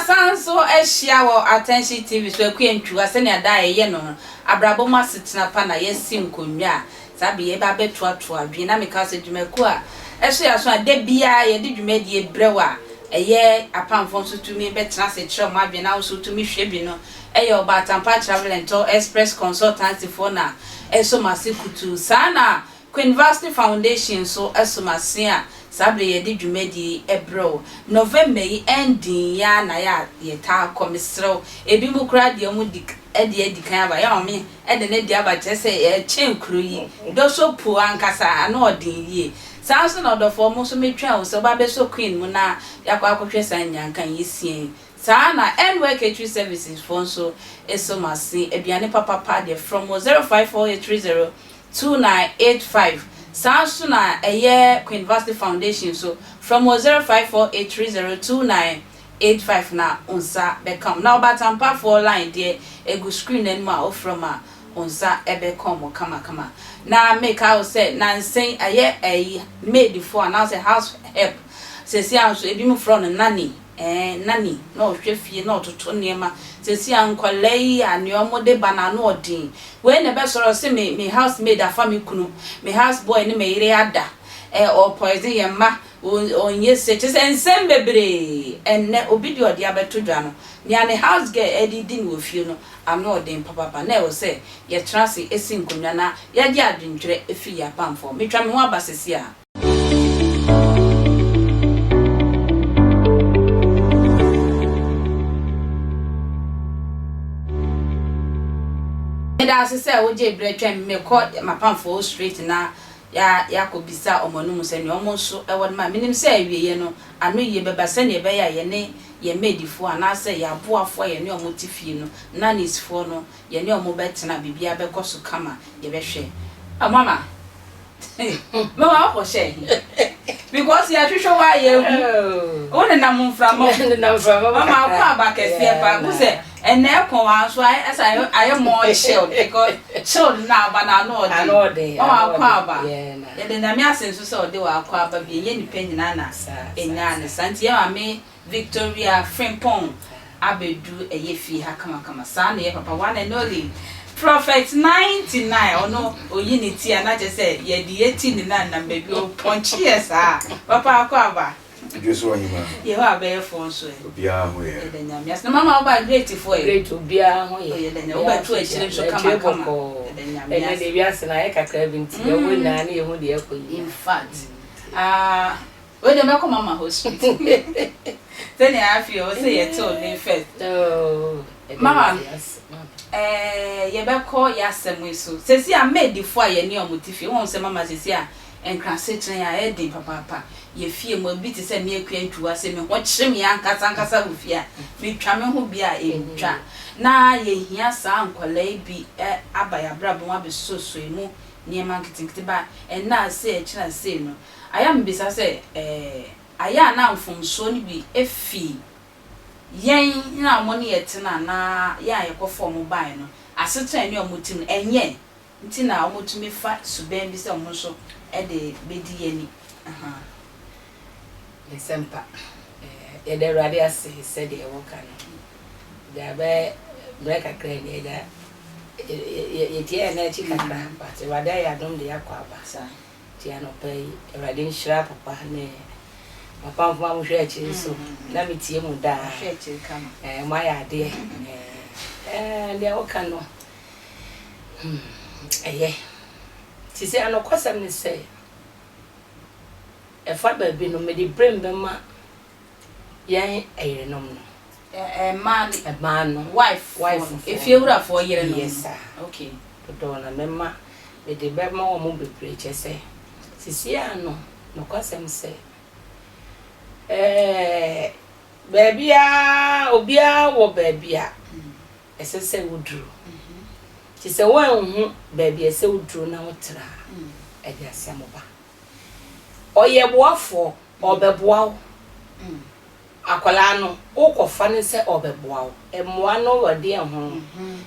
Yɛasan nso ahyia wɔ Attention TV so Akua Ntwiwa sɛnea daa yɛyɛ no no, abrabɔ mu asetena pa na yɛasi nkonnwa a saa bere yi yɛba abɛtoatoa adwene na meka sɛ dwumakuo a ɛso yɛn aso a da biara yɛde dwumadie brɛ wo a ɛyɛ apamfoɔ nso tumi bɛtena ase kyerɛ wɔn adwene na wo nso wotumi hwɛ bi no ɛyɛ Ɔbaatampa Travel and Tour Express Consultancy foɔ na ɛsɔ m'ase kutuu saa na Queenvasty Foundation nso som ase a saa bere yi yɛde dwumadi yi brɛ wo. November yi ending yi ara na yɛ a yɛtaa kɔ. Mesrɛ wo, ebinom koraa deɛ wɔn di de adi kan aba. Yɛ maame de ne deɛ aba kyerɛ sɛ ɛkyɛn kuro yi. Dɔsɔ puo ankasa, ano ɔden yie. Saa nso na ɔdɔfoɔ mo nso metwɛn wo sɛ woba abɛsɔ Queen mu na yɛakɔ akɔhwɛ saa nnyanka yi yɛsia yi. Saa ara na N-Work Catering Services foɔ nso som ase. Aduane papapa deɛ frɛ wɔn wɔ 054830 2985 Saa nso na ɛyɛ Queen Vasti Foundation nso, frɛ wɔn wɔ 0548302985 na wo nsa bɛka wɔn. Na Ɔbaatampafoɔ line deɛ ɛgu screen no anim a wofrɛ wɔn a wo nsa bɛka wɔn kamakama. Na mekae wo sɛ nansa yi ɛyɛ ɛyi maidfoɔ anaasɛ house help, seesei ara nso ebinom frɛ no nanny. Ɛɛ, nanny, na ɔhwɛ fie, na ɔtoto nneɛma. Seesei a nkwadaa yi a nea wɔde ba no ano ɔden. Wei na ɛbɛsɔre ɔse me me house maid afa me kunu, me house boy ne me yere ada, ɛɛ ɔpoison yɛn mma, ɔnyɛ sei. Kyerɛ sɛ nsɛm bebree. Ɛnnɛ obi deɛ ɔde abɛto dwa no, nea ne house girl de redi no wɔ fie no, ano ɔden papaapa. Na ɛwɔ sɛ yɛtena ase si nkonnwa na yɛgye adwentwerɛ firi yɛn apamfoɔ. Metwa me ho aba seesei a. Meda ase sɛ wogyee berɛ twɛn me mekɔ m'apamfoɔ hɔ straight na yɛakɔbisa wɔn anom sɛ nea wɔn nso wɔ no ma. Menim sɛ awieeɛ no anoyie bɛba sɛdeɛ ɛbɛyɛ a yɛne yɛn maidfoɔ anaasɛ yɛn aboafoɔ a yɛne wɔn te fie no, nanniesfoɔ no, yɛne wɔn bɛtena, biribiara bɛkɔ so kama. Yɛbɛhwɛ. Oh mama. Mama wokɔ hyɛ he? Because yɛahwehwɛ wo a yɛahu. Wo nenam mframa mu. Nenam mframa mu Mama akɔ aba kɛseɛ paa. Wo sɛ ɛnɛ ɛkɔ wa nso ayɛ ɛsɛ ayɛ more chilled because chilled na aba na ano ɔden. Ano ɔden. Mama akɔ aba. Yɛda Nyame ase nso sɛ ɔde w'akɔ aba bi. Ɛnyɛ nipa nyinaa na ɛnyaa ne saa. Nti yɛ maame Victoria Frimpong abɛdu ɛyɛ fie ha kamakama saa na ɛyɛ papa one and only Prophet 99 ɔno ɔyi ne ti a na kyerɛ sɛ yɛde yɛ ti ne nan nam baabi ɔpɔnkye yɛ saa papa akɔ aba Dwo so ɔhema. Yehowa bɛyɛ foɔ nso ɛ. Obiara ho yɛ. Yɛda Nyame ase na mama woba great foɔ ɛ. Great obiara ho yɛ. Yɛda Nyame wobɛto akyire nso kama kama. Yɛda Nyame ase. Ɛnɛ deɛ wiase no ayɛ kakra bi nti yɛwɔ nyinaa ne yɛhu deɛ ɛkɔ yie. In fact ah. Wei deɛ mɛkɔ mama hɔ straight. Sɛnea afei ɔwɔ sɛ yɛtew ne first. Mama, eh, yɛbɛkɔ yɛasɛm yi so. Sɛsi a maidfo a yɛne wɔn te fie, wohu sɛ mama sɛsi a nkrasekyerɛn a ɛyɛ den papaapa. Yɛ fie mu, ebi te sɛ me Akua Ntwiwa sɛ me ho kyere me ankasa ankasa wɔ fie a, metwa me ho bi a ɛntwa. Na yɛhia saa nkwadaa yi bi aba yɛn abrabɔ mu abɛsuasua mu nneɛma nketenkete ba ɛnnɛ a sei ɛkyena sei no. Ayɛ a mibisa sɛ, Ɛɛ, ayɛ a na mfomsoɔ no bi fi yɛn a wɔne yɛn tena anaa yɛn a yɛkɔfa wɔn baeɛ no asetena a ɛne wɔn te mu no? Ɛnyɛ nti na wɔtumi fa suban bi sɛ wɔn nso de bɛdi yɛn ani? Ahaa. Nsɛmpa. Yɛda Awurade ase sɛdeɛ woka no. Agya bɛyɛ mmerɛ kakra ni agya yɛtiaa yɛn nan akyi kakra but Awurade ayɛ adom de yɛakɔ aba. Nti anɔpa yi Awurade nhyira papa ne m'apamfo a mohwɛ akyiri nso na metie mo daa. Ɛɛ moayɛ adeɛ. Ɛɛ deɛ woka no hmm ɛyɛ. Nti sɛ anokwasɛm ne sɛ ɛfa baabi no mede blame bɛma yɛn ɛyerenom no. Mmaa no. Mmaa no. Wife foɔ no. Efiewurafoɔ yerenom no. Yes sir. Okay. Dodoɔ na mɛma mede bɛma wɔn bebree kyerɛ sɛ sisi ara no nokwasɛm sɛ ɛɛ baabiara obiara wɔ baabi a ɛsɛ sɛ woduru. Nti sɛ woanhu baabi a ɛsɛ woduru na wotra a ɛde asɛm ba. Ɔyɛ boafoɔ, ɔbɛboa wo. Akwadaa no, wokɔfa no sɛ ɔrebɛboa wo. Mmoa no wɔ deɛn ho?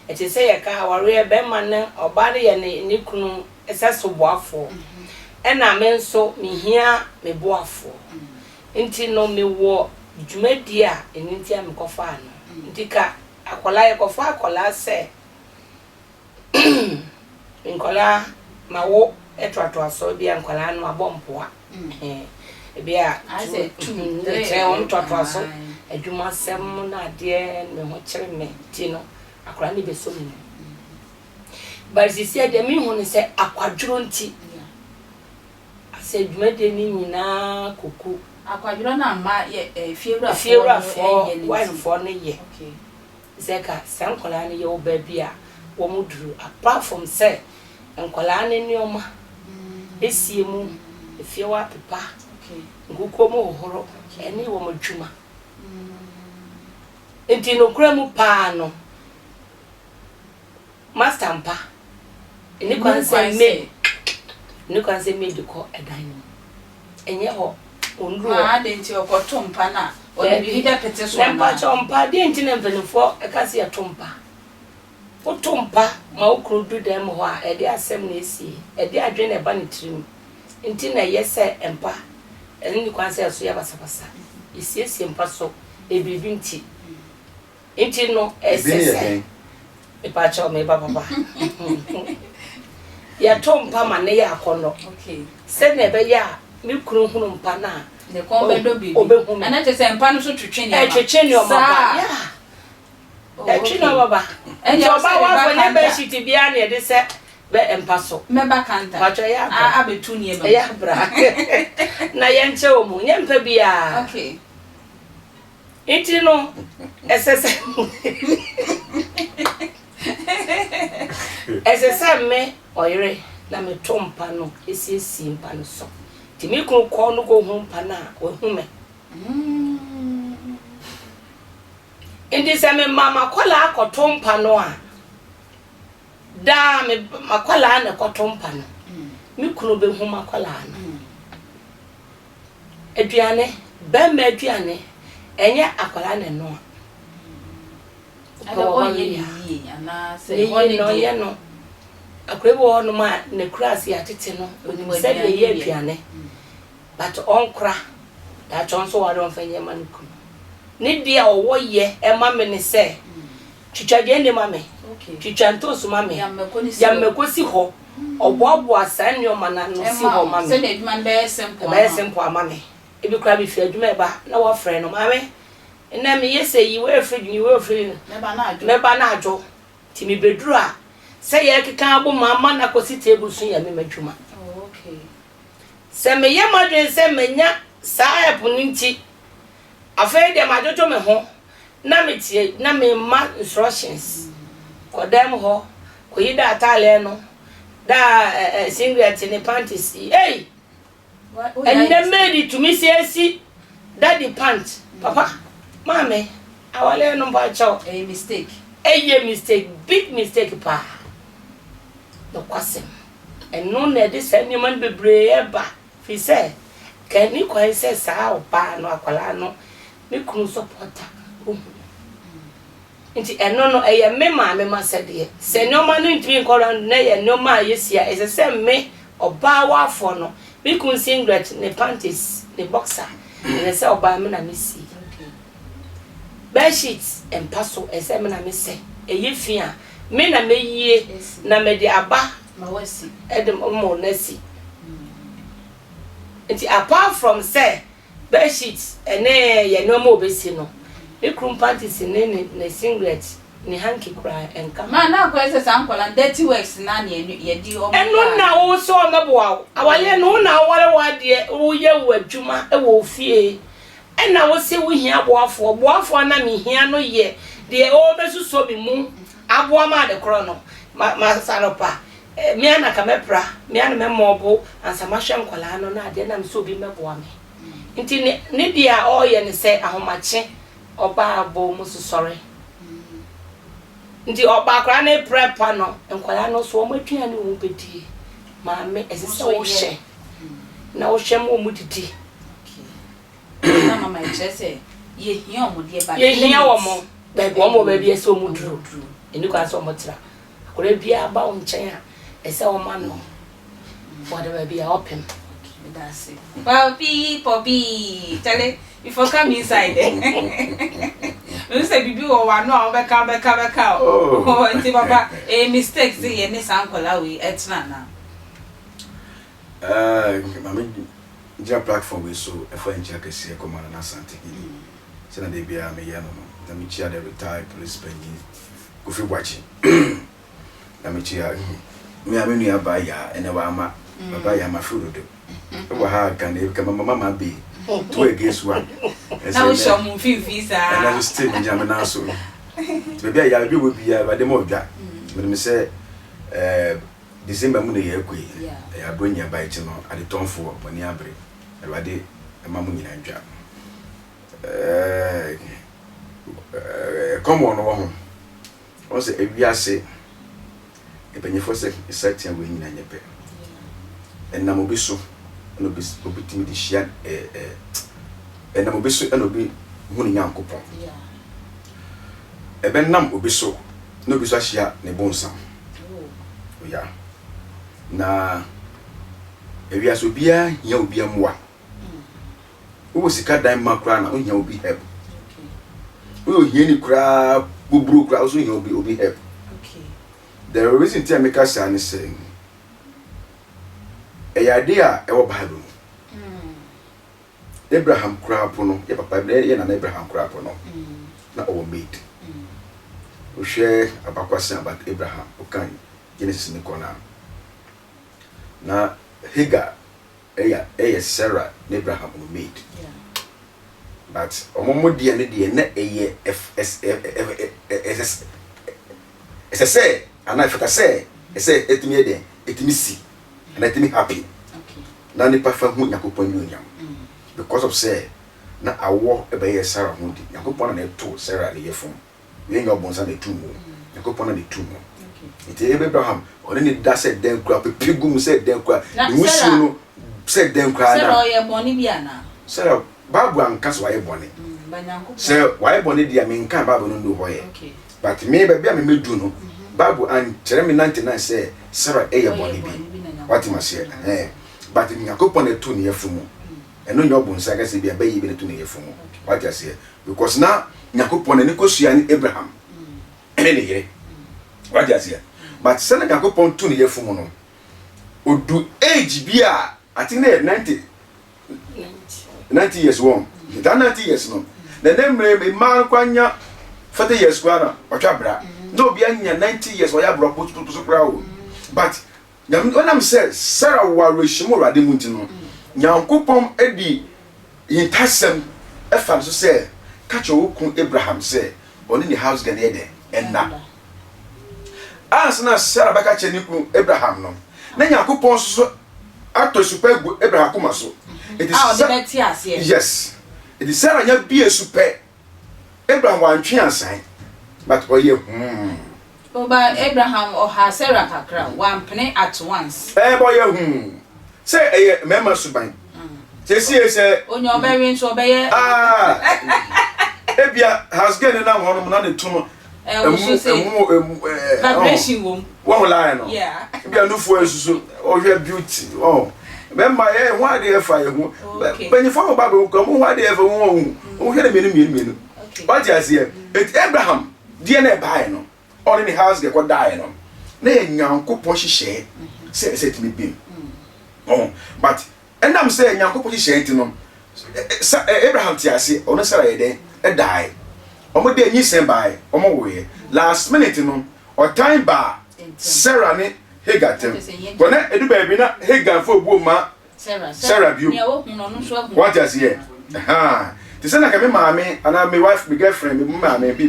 Ɛte sɛ yɛka awareɛ, bɛrima no, ɔbaa no yɛ ne ne kunu sɛso boafoɔ. Ɛna me nso mehia me boafoɔ. Nti no mewɔ Dwumadie a ɛno nti a mekɔfaa no nti ka akwadaa yɛkɔfa akwadaa sɛ nkwadaa ma wo toatoa so ebi a nkwadaa no abɔ mpoa ebi a tu kyerɛ wɔn toatoa so adwumasɛm na adeɛ me ho kyerɛ me ti no akwadaa no bɛsɔ me mu but sisi deɛ mehu ne sɛ akwadworɔ nti Asɛ dwumadie no nyinaa kɔku. Akwadworɔ no amma yɛ eh, fiewurafoɔ no nyɛ no nti. Wife-foɔ no yɛ. Sɛ ka saa nkwadaa no yɛwɔ baabi a wɔn duru apart from sɛ nkwadaa no nneɛma esie mu, efie hɔ apepa, nkukuo mu hohoro, ɛne wɔn adwuma. Nti nokorɛ mu paa no. Master mpa, nni kwan sɛ maid, nni kwan sɛ maid kɔ ɛdan no mu. Ɛnyɛ hɔ, ɔnnuru hɔ. Maa adɛn nti ɔkɔto mpa no a, ɔde biribi bɛpete so anaa? Na mpakyɛw mpa, deɛn nti na mpanimfoɔ ɛka sɛ yɛto mpa? Woto mpa ma wo kunu du dan mu hɔ a, ɛde asɛm na ɛsie, ɛde adwene na ɛba ne tirim. Nti na ɛyɛ sɛ mpa, ɛnni kwan sɛ ɛso yɛ basabasa. Yɛsiesie mpa so, ɛyɛ biribi nti. Nti no Ebi ɛsɛ ne yɛ sɛ dɛn? mepakyɛw me ba papa yɛto mpa ma ne yɛ akɔnnɔ Okay. sɛnea ɛbɛyɛ a me kunu hunu mpa no a Ne kɔn bɛdɔ biribi. ɔbɛhu me. Ɛna kyerɛ sɛ mpa no so twetwe nneɛma. Ɛtwetwe nneɛma ba. Saa. Yeah. Oh, Ɛtwe okay. nneɛma ba. Ɛnna Nti ɛwɔ ɔba sɛ meba wafɔ nyɛ kanta. bedsheet biara na yɛde sɛ bɛ mpa so. Mɛba kanta. Pakyɛ ɛyɛ abra. A abɛtu nneɛma mu. Ɛyɛ abra. Na yɛnkyɛ wɔ mu. Nyɛ mpa biara. Okay. Nti no, ɛsɛ sɛ ɛsɛ sɛ me ɔyere na meto mpa no siesie mpa no so. Nti me kunu kɔ no kɔhu mpa no a, wahu me. Nti sɛ mema m'akwadaa kɔto mpa no a, daa me m'akwadaa na ɛkɔto mpa no. Me kunu bɛhu m'akwadaa no. Aduane, barima aduane, ɛnyɛ akwadaa na ɛnoa. Wopɛ Ada wɔ hɔ ɔnyɛ no ne yɛ a, yie anaasɛ ne ɛhɔ yie ne na deɛ. ɔyɛ no. Akwadaa bi wɔ hɔnom a n'akuraase yɛatete no, onim Onim sɛdeɛ aduane yɛyɛ yɛ. aduane but ɔnkora. Daakye ɔno nso ware ɔmfa nyɛ mma ne kunu. Ne deɛ a ɔwɔ yɛ ma me ne sɛ, twitwa gyeene ma me, Okay. twitwa ntoosi ma me, Yam mako no si yam hɔ. mako si hɔ. Ɔboaboa saa nneɛma no ano si Ɛma hɔ wo ma me. sɛdeɛ adwuma no bɛyɛ simple Ɛbɛyɛ ama wo. simple ama me. Ebi koraa mefiri adwuma ɛba na wɔafrɛ no, maame, nnɛ meyɛ sɛ yi wei fridge yi wei fridge. Mɛba na adwo. Mɛba na adwo. Nti mebɛduru a, sɛ yɛrekeka abom ama no akɔsi table so yɛ me m'adwuma. Oh, okay. Sɛ meyɛ m'adwene sɛ manya saa help no nti, afei deɛ madwodwo me ho na metie na mema instructions, kɔ dan mu hɔ, kɔyi da ataaleɛ no, da eh, eh, singlet ne panties yi. Ei! Ɛnnɛ maid tumi siesie daddy pant. Papa, maame, awaleɛ no mpo akyɛw. Ɛyɛ mistake. Ɛyɛ mistake, big mistake paa. Nokwasɛm. Ɛno na ɛde saa nneɛma no bebree ɛba. Firi sɛ, ka ɛnni kwan sɛ saa ɔbaa no, akwadaa no, me kunu supporter, ohu no. Nti ɛno no, ɛyɛ me maame m'asɛdeɛ. Sɛ nneɛma no ntumi nkɔ round na ɛyɛ nneɛma a yɛsi a, ɛsɛ sɛ me, ɔbaa waafoɔ no, me kunu singlet, ne panties, ne boxer, ɛsɛ sɛ ɔbaa me na mesi. Bed sheet, mpa so, ɛsɛ sɛ me na mesɛ. Ɛyɛ fi a, me na mɛyie na mede aba de ma wo no asi. Nti apart from sɛ bed sheet ne yɛn nneɛma a obesi no, me kunu panties ne ne ne singlet, ne hanky koraa ɛnka ho. Ma na akɔyɛ sɛ saa nkwadaa no dirty works no ara na yɛde wɔn Ɛno yɛ na a. wo sɛ ɔmmɛboa wo. Awareɛ no wo na woware w'adeɛ, woyɛ w'adwuma wɔ wo fie, ɛna wo se wohia boafoɔ. Boafoɔ a na mehia no yɛ deɛ ɔrebɛsosɔ me mu aboa ma ade korɔ no. Ma ma anɔpa Me ara na anka mɛpra, me ara na mɛmɔɔbo ansa mahwɛ nkwadaa no na adeɛ nam sɛ obi mmɛboa me. Nti ne ne deɛ a ɔreyɛ ne sɛ ahomakye ɔbaa bɔ mu so sɔre. Nti ɔba akwadaa no repra pa no, nkwadaa no nso wɔn aduane wɔn bɛdie. Maame, ɛsɛ sɛ wohyɛ na wohwɛ ma wɔn didi. Na mama ɛkyerɛ sɛ yɛhia wɔn deɛ but Yɛhia wɔn, wɔn wɔ baabi a ɛsɛ wɔn duru. Ɛni kwan sɛ wɔn tra. Akwadaa biara ba wo nkyɛn a, ɛsɛ woma no wɔde baabi a ɔpem. Meda ase. Papi Poppy, Charlie, you for come inside eh. Mehu sɛ biribi wɔ w'ano a wobɛka wobɛka wobɛka o. Oh. Nti papa, ɛyɛ mistake sɛ yɛne saa nkwadaa wei ɛtena anaa? Eh, maame gyina platform yi so ɛfa nkyia kɛseɛ kɔma Nana Asante Hene sɛnea da biara meyɛ no no, na mekyia the retired police panyin Kofi Boakye. Na mekyia me a me nua baa Yaa ɛnɛ wama baba Yaa ma feel dodo ɛwɔ ha nka na ɛka mama mama be two against one. Na wohyɛ ɔmo mfimfini saa. Ɛnɛ so still me gyina me nan so nti baabi a Yaa baabi a wɔ biara Awurade ma ɔdwa menim sɛ ɛɛ December mu na yɛrekɔ yi ɛyɛ aburɔ nyia ba akyi no adetɔnfoɔ mo ani abere Awurade ɛma mo nyinaa dwa ɛɛ ɛkɔm wɔ no wɔ ho. Woahu sɛ ewiase mpanyinfoɔ sɛ nsatea wei nyinaa nyɛ pɛ. Ɛnam obi so ɛna obi obi tumi de hyia ɛɛ ɛɛ ɛnam obi so ɛna obi hu ne Nyankopɔn. Ɛbɛnam obi so na obi so ahyia ne bonsam. Oya. Na ewiase obiara hia obi mmoa. Wowɔ sika dan ma koraa na wohia obi help. Woyɛ ohiani koraa boburo koraa wo so hia obi obi help. The reason ti a meka saa ne sɛ ɛyɛ ade a ɛwɔ Bible mu. Abraham koraa po no yɛ papa yɛ nana Abraham koraa po no na ɔwɔ maid. Wohwɛ abakwasɛm about Abraham wokan Genesis ne kɔ no a na Hagar ɛyɛ ɛyɛ Sarah ne Abraham no maid but ɔmo mo deɛ no deɛ na ɛyɛ ɛsɛ ɛsɛ sɛ anaa ɛfata sɛ ɛsɛ ɛtumi yɛ dɛn ɛtumi si anaa ɛtumi happy na nipa fa hu Nyankopɔn anuonyam because of sɛ na awɔ ɛbɛyɛ Sarah ho di Nyankopɔn na na ɛto Sarah ne yɛfam. Wei nyɛ ɔbonsam na etu mu, Nyankopɔn na na etu mu. Nti Abraham, ɔne ne da sɛ dɛn koraa, pepe gu mu sɛ dɛn koraa, Na ne wusuo Sarah, no sɛ dɛn koraa Sarah na. ɔyɛ bɔne bi anaa? Sarah, Bible anka sɛ wayɛ bɔne. Mm, but Nyankopɔn. Sɛ wayɛ bɔne deɛ a, menkaa Bible no nnuu hɔ ɛ. Okay. But me, baabi a me mɛdu no, Bible ankyerɛ me 99 sɛ Sarah yɛ Ɔyɛ bɔne bi. bɔne bi na Wate Nyankopɔn maseɛ? tuu no. Ɛhɛn. But Nyankopɔn na ɛtuu ne yafunu mu. Ɛno nyɛ ɔbonsam ka sɛ ebia bɛyɛ bi na ɛtuu ne yafunu mu. Okay. Wate aseɛ? Because na Nyankopɔn n'ani kosua ne Abraham ne ne yere. Wate aseɛ? But sɛnea Nyankopɔn tu ne yafunu mu no, odu age bi a, I think na yɛ 90, 90 years wɔn. That 90 years no, na ne mmerɛ mmaa no koraa nya 40 years koraa na ɔtwa bra. Na obi anya 90 years ɔyɛ aborɔ posoposo koraa o. But Nyame, ɔnam sɛ Sara wɔ awerɛhyɛmu wɔ Awurade mu nti no, Nyankopɔn de hintasɛm fa no so sɛ, Ka kyerɛ wo kunu Abraham sɛ ɔne ne house girl no yɛ dɛn? Ɛnna. Ansa na Sara bɛka kyerɛ ne kunu Abraham no, na Nyankopɔn nso so atɔ su pa agu Abraham akoma so. Enti A ɔde Sa- bɛte aseɛ. Yes. Enti Sara nya bie su pɛ, Abraham wantwe ansan, but ɔyɛ hmm. Oh but Abraham ɔhaa Sarah kakra o, wampene at once. Ɛɛ but ɔyɛ hmm. Sɛ ɛyɛ mmarima suban. Sesie sɛ. Onya ɔbɛwe nso ɔbɛyɛ. Ah! Ebia house girl no nam hɔnom na ne to no. Ɛwo so se. Emu emu ɛɛ. Vibration wom. Wɔn line no. Yeah. Ebia nufoɔ nsusu ɔhwɛ beauty ɔn. Mmarima yɛ ho adeɛ fa yɛ ho. Okay. Mpanyinfoɔ mo ba bɛ ho kura mo ho adeɛ fa ho ɔho. Wɔn hwɛ ne mmienu mmienu mmienu. Okay. Wate aseɛ? Eti Abraham deɛ na ɛbaeɛ no. Ɔne ne house girl kɔdaeɛ no, na yɛ Nyankopɔn hyehyɛɛ sɛ ɛsɛ ɛtumi bem. Ɔho, but ɛnam sɛ Nyankopɔn hyehyɛɛ nti no, sa, Abraham te ase, ɔne Sarah yɛ dɛn? Ɛdae. Ɔmo de nyinsɛn bae, ɔmo woeɛ. Last minute no, ɔtan baa Sarah ne Hagar ntam. Kɔ na ɛdu baabi na Hagar mfa obuo mma Sarah bio. Wate aseɛ? Ahaa. Te sɛ na ka me maame anaa me wife, me girlfriend, me maame bi.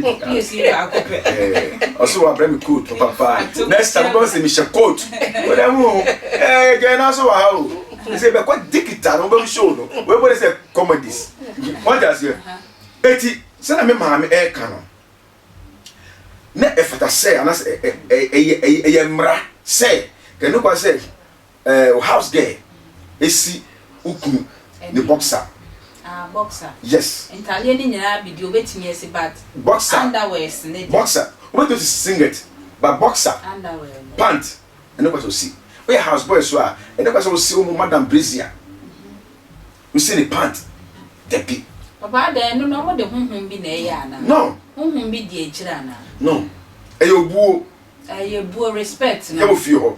Ɔsɛ wabrɛ me coat papa. Next time bɛbɛ sɛ mehyɛ coat. Wọ́n mu ɛɛ gɛn na so wɔ ha o. Sɛ bɛkɔ digital no bɛm show no. Wọ́n bɔ de sɛ comedies. Wate aseɛ? Eti sɛ na me maame ɛɛka no. Na ɛfata sɛ anaasɛ ɛyɛ ɛyɛ mmara sɛ kɛne kwa sɛ Eh, wo house girl esi wo kunu ne boxer. Ah, boxer. Yes. Ntaadeɛ ne nyinaa bi deɛ obetumi asi but. Boxer. Underwears ne deɛ. Boxer. Obetumi asi singlet but boxer. Underwear no. Pant ɛno kwa sɛ osi. Woyɛ house boy so a ɛno kwa sɛ osi wo madam brazier. Wosi ne pant dabi. Papa adɛn ɛno no ɔmo de honhom bi na ɛyɛ anaa? No. Honhom bi di akyire anaa? No. Ɛyɛ obuo. Ɛyɛ obuo, respect no. Ɛwɔ fie hɔ.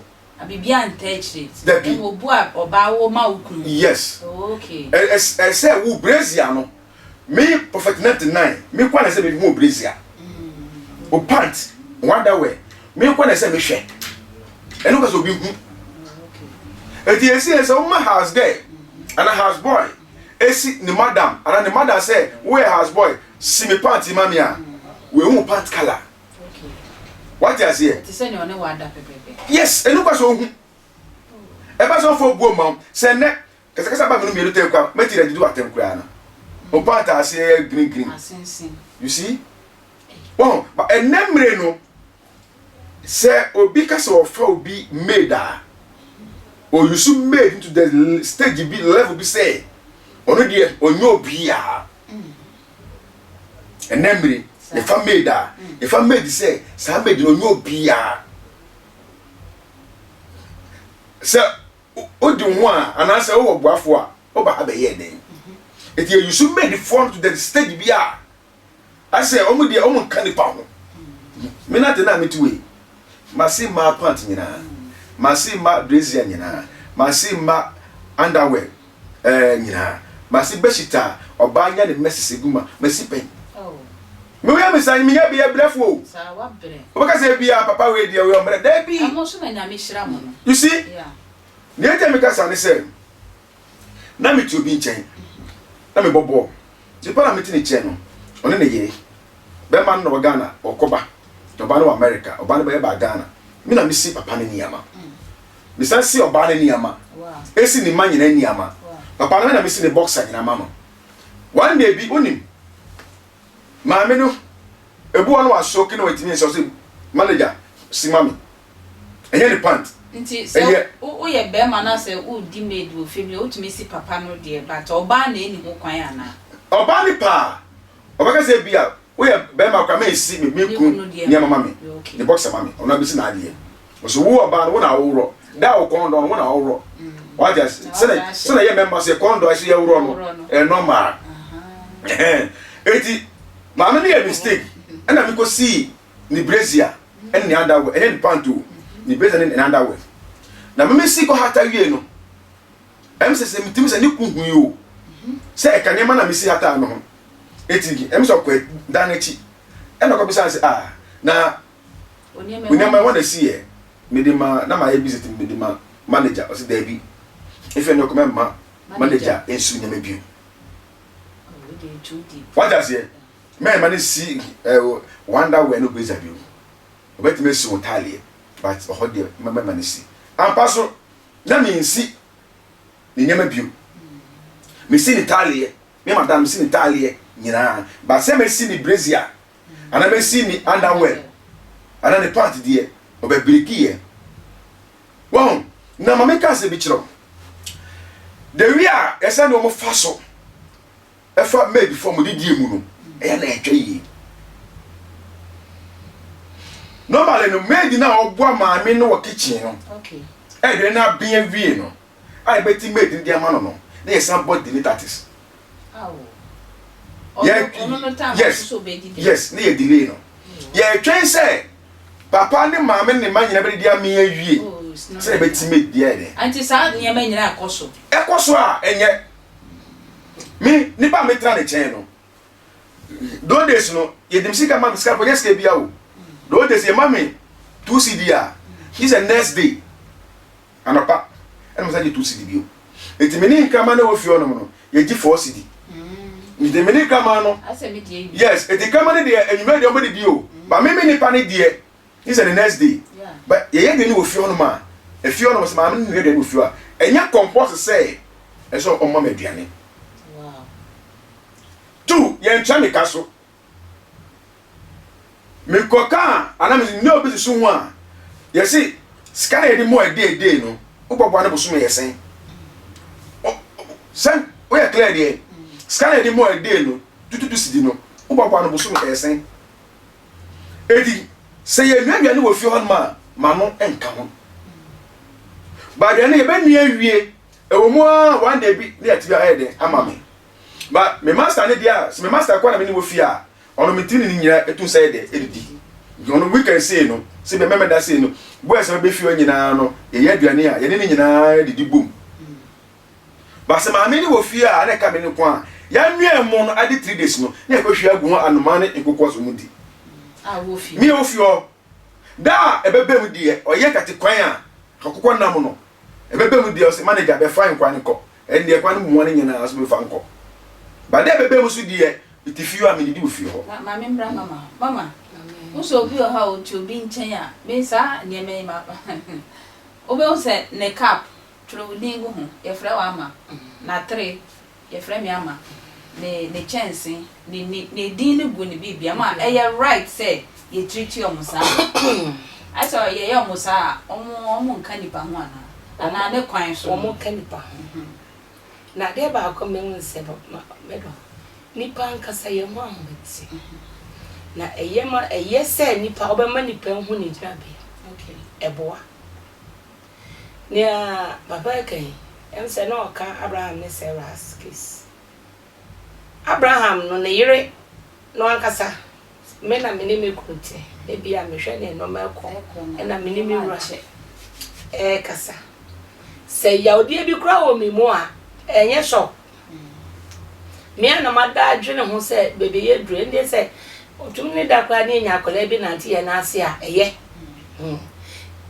Biribiara ntaa akyire. Dabi. Ɛna obuo a ɔbaa wɔ ma wo kunu. Yes. Okay. Ɛsɛ wo brazier no. Me Prophet 99 me nkoa na ɛsɛ me hu brazier. Wo pant, wo underwear, me nkoa na ɛsɛ me hwɛ. Ɛno kasa obi hu. Eti esi sɛ wo ma house girl ana house boy esi ne madam ana ne madam sɛ wo yɛ house boy si me pant ma me a we hu pant color. Wate aseɛ? Te sɛ nea ɔne wada pɛpɛpɛ. Yes, ɛno kasa ohu. Ɛba sɛ ɔfɔ buo ma sɛ nnɛ Kasakasa ba menu mienu tɛm kwa mɛti dɛ dudu atɛm koraa no ɔbɔ ataase yɛ green green you see wɔn ba ɛnɛ mmire no sɛ obi ka sɛ ɔfa obi maid a oyusu maid into the stage bi level bi sɛ ɔno deɛ ɔnyɛ obi a ɛnɛ mmire yɛfa maid a yɛfa maid sɛ saa maid no ɔnyɛ obi a sɛ Wodi wo ho a anaasɛ wowɔ boafo a, woba ha bɛyɛɛ dɛn? Enti yɛ use maidfoɔ no to the stage bi a asɛ wɔn deɛ wɔn nka nipa ho. Me nante na mete wei, mase mmaa pant nyinaa, mase mma brazier nyinaa, mase mma underwear ɛɛ eh, nyinaa, mase bedsheet a ɔbaa nya ne mɛsese gu ma, masi pɛn. Me yɛ me san me yɛ beyɛ brɛfo o. Wobɛka sɛ ebia papa wei deɛ ɔyɛ ɔmmerɛ. Dabi. Ɛmo nso na Nyame hyira mo no. You see? Nea enti a meka saa ne sɛ, na mete obi nkyɛn, na mebɔ bɔɔl. Nipa na mete ne nkyɛn no, ɔne ne yere. Bɛrima no na ɔwɔ Ghana, ɔkɔba. Na ɔbaa no wɔ America, ɔbaa no bɛyɛ baa Ghana. Me na mesi papa no nneɛma. Mesan si ɔbaa no nneɛma. Esi ne mma nyinaa nneɛma. Papa no me na mesi ne boxer nyinaa ma no. One day bi, wonim, Maame no, ebi wɔ hɔ na wasoke na watumi nsa ɔsɛ manager si ma me. Ɛnyɛ ne pant. Nti sɛ woyɛ bɛrima na sɛ wodi maid wɔ fie bi a wotumi si papa no deɛ but ɔbaa na ɛni ho kwan anaa? Ɔbaa no paa ɔbɛka sɛ ebi a woyɛ bɛrima koraa mɛnsi me me kun nneɛma ma me ne boxer ma me ɔno abɛsi n'adeɛ. Ɔsɛ wo ɔbaa no wo na woworɔ da a wo kɔn dɔ no wo na woworɔ wate ase sɛnɛ sɛnɛ yɛ mɛma sɛ kɔn dɔ ɛsɛ yɛworɔ no ɛyɛ normal eti maame no yɛ mistake ɛna mi kɔ sii ne brazier ɛne ne underwear ɛnyɛ ne pant o ne brazier ne ne underwear na mimi si kɔ hata wie no ɛm sɛ sɛ mitimi sɛ ne ku hui o sɛ ɛka nneɛma na mi si hata no ho eti ɛm sɛ ɔkɔ dan n'akyi ɛna ɔkɔ bisa sɛ ah na Wo nneɛma ɛhɔ na ɛsi yɛ. Mede ma na mayɛ busy nti mede ma manager ɔsi daabi efi ɛnɛ kɔ mɛmma manager nsi nneɛma bio. Wate aseɛ mɛmma no si ɛɛ wonder wear no blazer bio. Ɔbɛtumi asi wɔn taaleɛ but ɔhɔ deɛ mɛmma no si. Ampa so na mensi ne nneɛma bio. Mesi ne taaleɛ me madam mesi ne taaleɛ nyinaa but sɛ mesi ne brazier Ana mesi ne underwear ana ne pant deɛ ɔbɛ breki yɛ wahu na ma menka asɛm bi kyerɛ wo the way a ɛsɛ ne wɔn fa so ɛfa maid fam didie mu no ɛyɛ na ɛntwa yie normally no maid na ɔboa maame no wɔ kitchen no ɛdwene no abea wie no a yɛbɛti maid no de ama no no na yɛsan bɔ delay tactics Yɛ yes yes ne yɛ delay no. Yɛtwɛn sɛ papa ne maame ne mma nyinaa bɛdidi amee awie sɛ yɛbɛtumi adi ayɛ dɛn. Nti saa nneɛma nyinaa ɛkɔ so. Ɛkɔ so a ɛnyɛ me nipa a metra ne kyɛn no those days no yɛde me sika ma me sika kɔnyɛ sika bia o those days yɛma me 2 cd a gye sɛ next day Anɔpa ɛna mesan gye 2 cedi bio. Enti me ne nkraman na ɛwɔ fie hɔnom no, yɛgye 4 cedi. Nti me ne nkraman no, yes, enti nkraman no deɛ anwummerɛ deɛ wɔbɛdidi o, but me me nipa no deɛ, gye sɛ the next day. But yɛyɛ aduane wɔ fie hɔnom a, efie hɔnom sɛ maame no noa aduane wɔ fie hɔ a, ɛnyɛ compulsory sɛ ɛsɛ sɛ ɔma me aduane. Two, yɛntua me ka so. Mekɔka a, anaa me ne obi susu ho a, yɛse sika na yɛde mɔ ɛdee dee no, wobɔboa no bosome yɛ sɛn? Sɛ woyɛ clear deɛ, sika na yɛde mɔ ɛdee no, tututu sidi no, wobɔboa no bosome ɛyɛ sɛn? Eti sɛ yɛnua aduane wɔ fie hɔnom a, ma no nka ho. Ba aduane yɛbɛnua awie. Ɛwɔ mu ara one day bi na yɛte bi ayɛ den ama me. But me master ne deɛ a, sɛ me master kɔ na me ne wɔ fie a, ɔno me tiri ne ne nyinaa ɛtu nsa yɛ dɛ ɛdidi. Nti ɔno weekend sei no, sɛ bia mɛmɛda sei no, boys a bɛbɛ fie hɔ nyinaa no, yɛyɛ aduane a, yɛne ne nyinaa didi bom. But sɛ maame ne wɔ fie a, na ɛka me ne nko a, yɛanoa ɛmo no ade 3 days no, na yɛkɔhwie agu ho anomaa ne nkokɔ so mu di. Me wɔ fie hɔ, da a ɛbɛbɛ mu deɛ, ɔyɛ kate kwan a, akokɔ nam no, Ɛbɛba mu deɛ ɔse manager bɛfa nkwa no kɔ ɛndeɛ kwan no mua no nyinaa so mefa nkɔ but dɛ ɛbɛba mu so deɛ mete fie hɔ a mendidi wɔ fie hɔ. Ma ma me mbra mama hɔ mama wo sɛ obi wɔ hɔ a ɔte obi nkyɛn a me saa nneɛma yi ma wobɛhu sɛ ne cup twerɛ wo din gu ho yɛfrɛ wo ama na tere Yɛfrɛ me Ama. Ne ne kyɛnse, ne ne ne din no gu ne biribia mu a, ɛyɛ right sɛ yɛ treat wɔn saa anaa? Ayɛ sɛ yɛyɛ wɔn saa a, wɔn wɔn nka nipa ho anaa? Anaa ne kwan so no? Wɔn ka nipa ho. Na adeɛ baako a mahu ne sɛ, ma me dɔ, nipa ankasa yɛn ho ahomete. Na ɛyɛ ma ɛyɛ sɛ nipa wobɛma nipa ahu ne gyinabea. Ɛboa. Nea papa reka yi, ɛm sɛ na ɔka Abraham ne Sarah's case. Abraham no, ne yere no ankasa, me na me ne me kunu te, ebia mehwɛ nea nneɛma rekɔ, ɛna me ne me wura rekasa. Sɛ yawdeɛ bi koraa wɔ me mu a, ɛnyɛ shock. Me a na mada adwene ho sɛ baabi a yɛaduru, ɛnde sɛ ɔtumi ne da koraa ne yɛnya akwadaa bi nante yɛn nan ase a, ɛyɛ.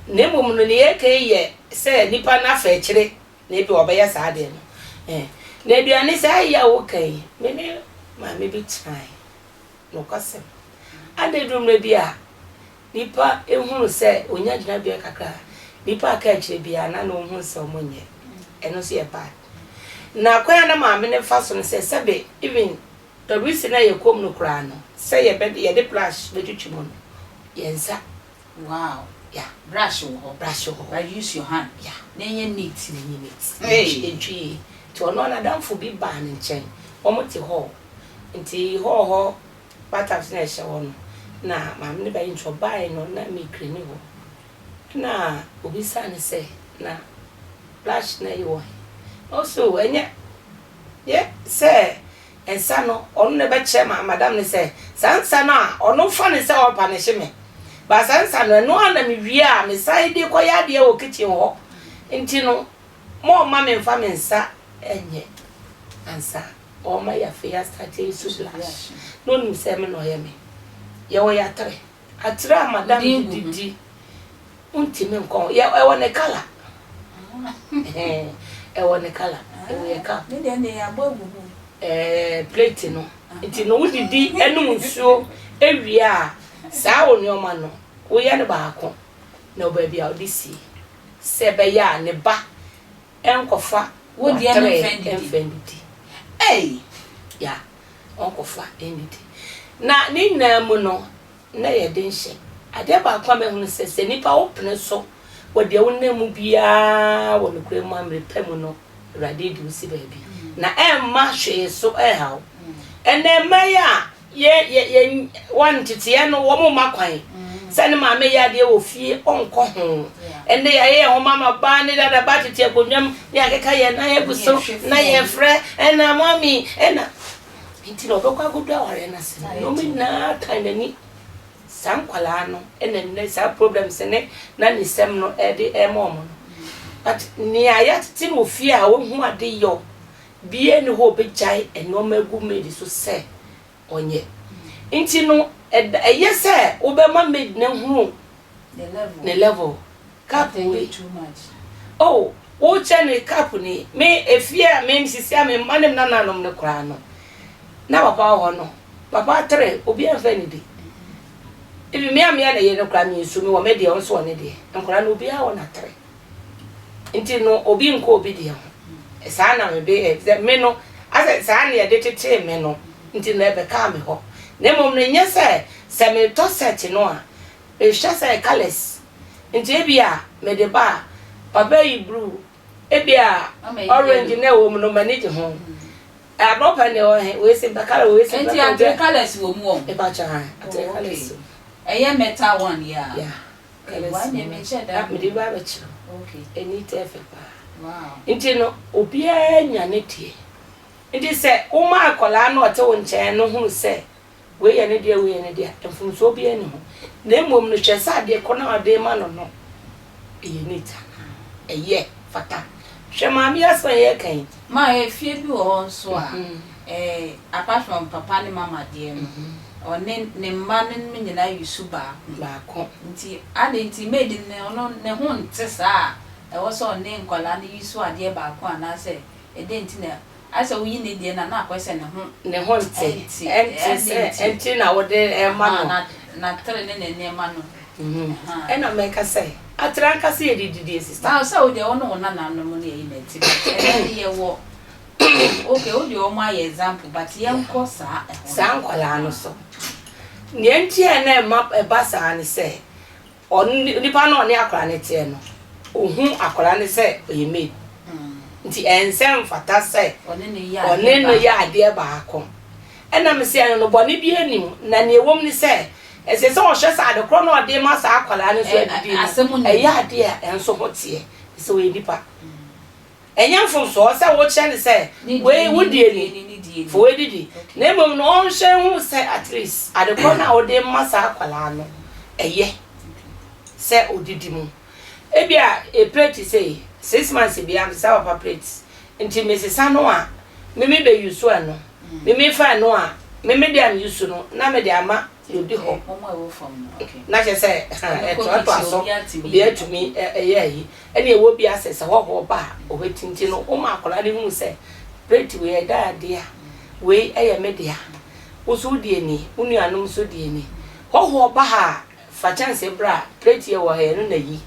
Na mmom no, nea yɛreka yi yɛ sɛ nipa no afa akyire na ebi ɔbɛyɛ saa adeɛ no. Na aduane saa yi a woka yi, me ne maame bi tenae, nokwasɛm. Ada duru mmerɛ bi a, Nipa hunu sɛ onya gyinabea kakra a, nipa a aka akyire biara na na ohunu sɛ ɔmo nyɛ. Ɛno nso yɛ bad. Na kwan a na maame no fa so no sɛ sɛbe even WC no a yɛkɔ mu no koraa no, sɛ yɛbɛ yɛde brush bɛtwitwi mu no, yɛn nsa. Wow. Yeah. Brush wɔ hɔ. Brush wɔ hɔ. But use your hand. Yeah. Na ɛnyɛ neat. Na ɛnyɛ neat. Hey. Ɛntwi yie. Nti ɔno a n'adamfo bi baa ne nkyɛn. Wɔn te hall. Nti hall hɔ Bathtubs na ɛhyɛ hɔ no na maame no bɛyɛ nti ɔbaeɛ no na me clean hɔ ɛna obisaa no sɛ na brush no ayi wɔ he na ɔse oh ɛnyɛ yɛ sɛ nsa no ɔno na ɛbɛkyerɛ ma madam no sɛ saa nsa no a ɔno fa no sɛ ɔrepanehye me ba saa nsa no ɛno a na mewie a mesan de kɔyɛ adeɛ wɔ kitchen hɔ nti no mo ɔma me mfa me nsa nyɛ ansa. Ɔma yɛ afei asate yi so blush na onim sɛ me na ɔyɛ me. Yɛwɔ yɛ atere. Atere a madam de didi wontumi nkɔ ho. Yɛ ɛwɔ ne colour. Ɛwɔ ne colour. Ɛwɔ yɛ cup. Ne deɛ deɛ yɛabɔ agu ho. Ɛɛ plate no. Nti no wodidi ɛnom nsuo ewie a saa wo nneɛma no woyɛ no baako na wɔ baabi a wode sie sɛ ɛbɛyɛ a ne ba Ɛnkɔfa Wo deɛ no w'atrɛ mfa ndidi. mfa ndidi. Ei! Yeah, ɔnkɔfa ndidi. Na ne nyinaa mu no, na ɛyɛ den hyɛ. Adeɛ baako a mahunu sɛ, sɛ nipa wopene so wɔ deɛ wonam mu biara wɔ nokorɛ mu a, mmerɛ pa mu no, Awurade de wo si baabi. Na ɛmma hwee so ɛnha wo. Ɛnnɛ mmaa yi a Yɛ yɛ yɛ wɔn nteteɛ no wɔn mma kwan sɛ ne maame yɛ adeɛ wɔ fie ɔnkɔ ho. Ɛnde yɛayɛ yɛn ho mama ba ne dada ba tete akonnwa mu ne akeka yɛn nan agu so na yɛfrɛ ɛna mami ɛna nti na ɔbɛkɔ akɔdu awareɛ no ase no nneɛma nyinaa tan n'ani. Saa nkwadaa no ɛna nnɛ saa problems ne na ne sɛm no ɛde ɛma wɔn no. But nea yɛatete no wɔ fie a wɔhu ade yɔ Biaa nni hɔ a ɔbɛgyae nnoɔma agu maid so sɛ ɔnyɛ. Nti no ɛyɛ sɛ wobɛma maid no ahunu ne level. Cup wei, oh wokyɛ no cup ni, me efie a me sisi a me mma ne me nananom no koraa no, na papa wɔ hɔ no, papa atere obiaa mfa nnidi. Even me a meyɛ ne yere no koraa mensu, mewɔ me deɛ ɔno nso wɔ ne deɛ. Nkwadaa no obiaa wɔ n'atere. Nti no obi nkɔ obi deɛ ho. Saa na me beyɛ efisɛ me no asɛ saa na yɛde tetee me no nti no ɛbɛkaa me hɔ. Na mmom no nyɛ sɛ sɛ metɔ set no a mehwɛ sɛ colours nti ebia mede ba a papa yi blue ebia orange na ɛwɔ mu no m'ani gye ho. Aborɔpɛ nea ɛwɔ he wei se mpɛ colour wei se mpɛ Nti atere colours wɔ mu wɔ? Mepakyɛ ae atere colours wɔ mu. Ɛyɛ metal one yi a? Yeah. Colours wɔ mu. Na mede ba abɛkyerɛ wo. Ani tɛ fɛ paa. Nti no, obiara nya ne deɛ. Nti sɛ woma akwadaa no a ɔte wo nkyɛn no hunu sɛ wei yɛ ne dea, wei yɛ ne dea, mfomsoɔ biara nni ho. Na mmom no, hwɛ sɛ adeɛ korɔ no a wode rema no no, ɛyɛ neat anaa, ɛyɛ fata. Hwɛ maame yi asɛm a yɛreka yi. Ma efie bi wɔ hɔ nso a, eh, apart from papa ne mama deɛ no, ɔne ne mma no nom nyinaa use baako. Baako. Nti adɛn nti maid no ɔno ne ho nte saa a ɛwɔ sɛ ɔne nkwadaa no use adeɛ baako anaasɛ ɛdɛn nti na Ayɛ sɛ woyi ne deɛ no a, na akɔyɛ sɛ ne ho Ne ho nte. nte. Ɛnte Ɛdeɛn sɛ nti? ɛnti na wode rema Ahaa, no. na n'atere ne ne nneɛma no. Ahaa. Ɛna mɛka sɛ, atere ankasa yɛ de didie sista. Na sɛ wo deɛ wo ne wo nananom ne ɛyi na ɛte but ɛnɛ de yɛwɔ okay wo deɛ wɔn ayɛ example but yɛnkɔ saa ɛhɔ no. Saa nkwadaa no so. Nea nti a na ɛma ɛba saa ne sɛ, Ɔno nipa no a ɔne akwadaa no teɛ no, ɔhu akwadaa no sɛ ɔyɛ maid. Nti ɛnsɛ mfata sɛ ɔne no yɛ adeɛ baako. Ɛna mese ɛno no bɔne biara nni mu. Na nea ɛwɔ mu ne sɛ, ɛsɛ sɛ ɔhwɛ sɛ ade korɔ no a ɔde rema saa akwadaa no nso adidi no, ɛyɛ adeɛ a ɛnso ho teɛ. Sɛ ɔyɛ nipa. Ɛnyɛ mfomsoɔ sɛ wokyerɛ no sɛ wei wo deɛ ni, fa wei didi. Na mmom no ɔnhwɛ nhu sɛ at least ade korɔ no a wode rema saa akwadaa no ɛyɛ sɛ ɔdidi mu. Ebia e plate sei, 6 months biara mesesa papa plate nti mesesa no a me me bɛ use ɛno, me me fa ɛno a me me deɛ a me use no na mede ama deɛ ɔdi hɔ. Na kyerɛ sɛ ɛtoatoa so, obiara tumi yɛ ayi. Ɛna ɛwɔ bi asɛ sɛ hɔhoɔ ba a ɔbɛti nti no woma akwadaa no hunu sɛ plate wei ɛda adeɛ a wei ɛyɛ me dea, wo nso wo deɛ ni, wo nuanom nso deɛ ni. Hɔhoɔ ba ha a fa kyɛnse bra, plate yɛ wɔ ha ɛno na yi.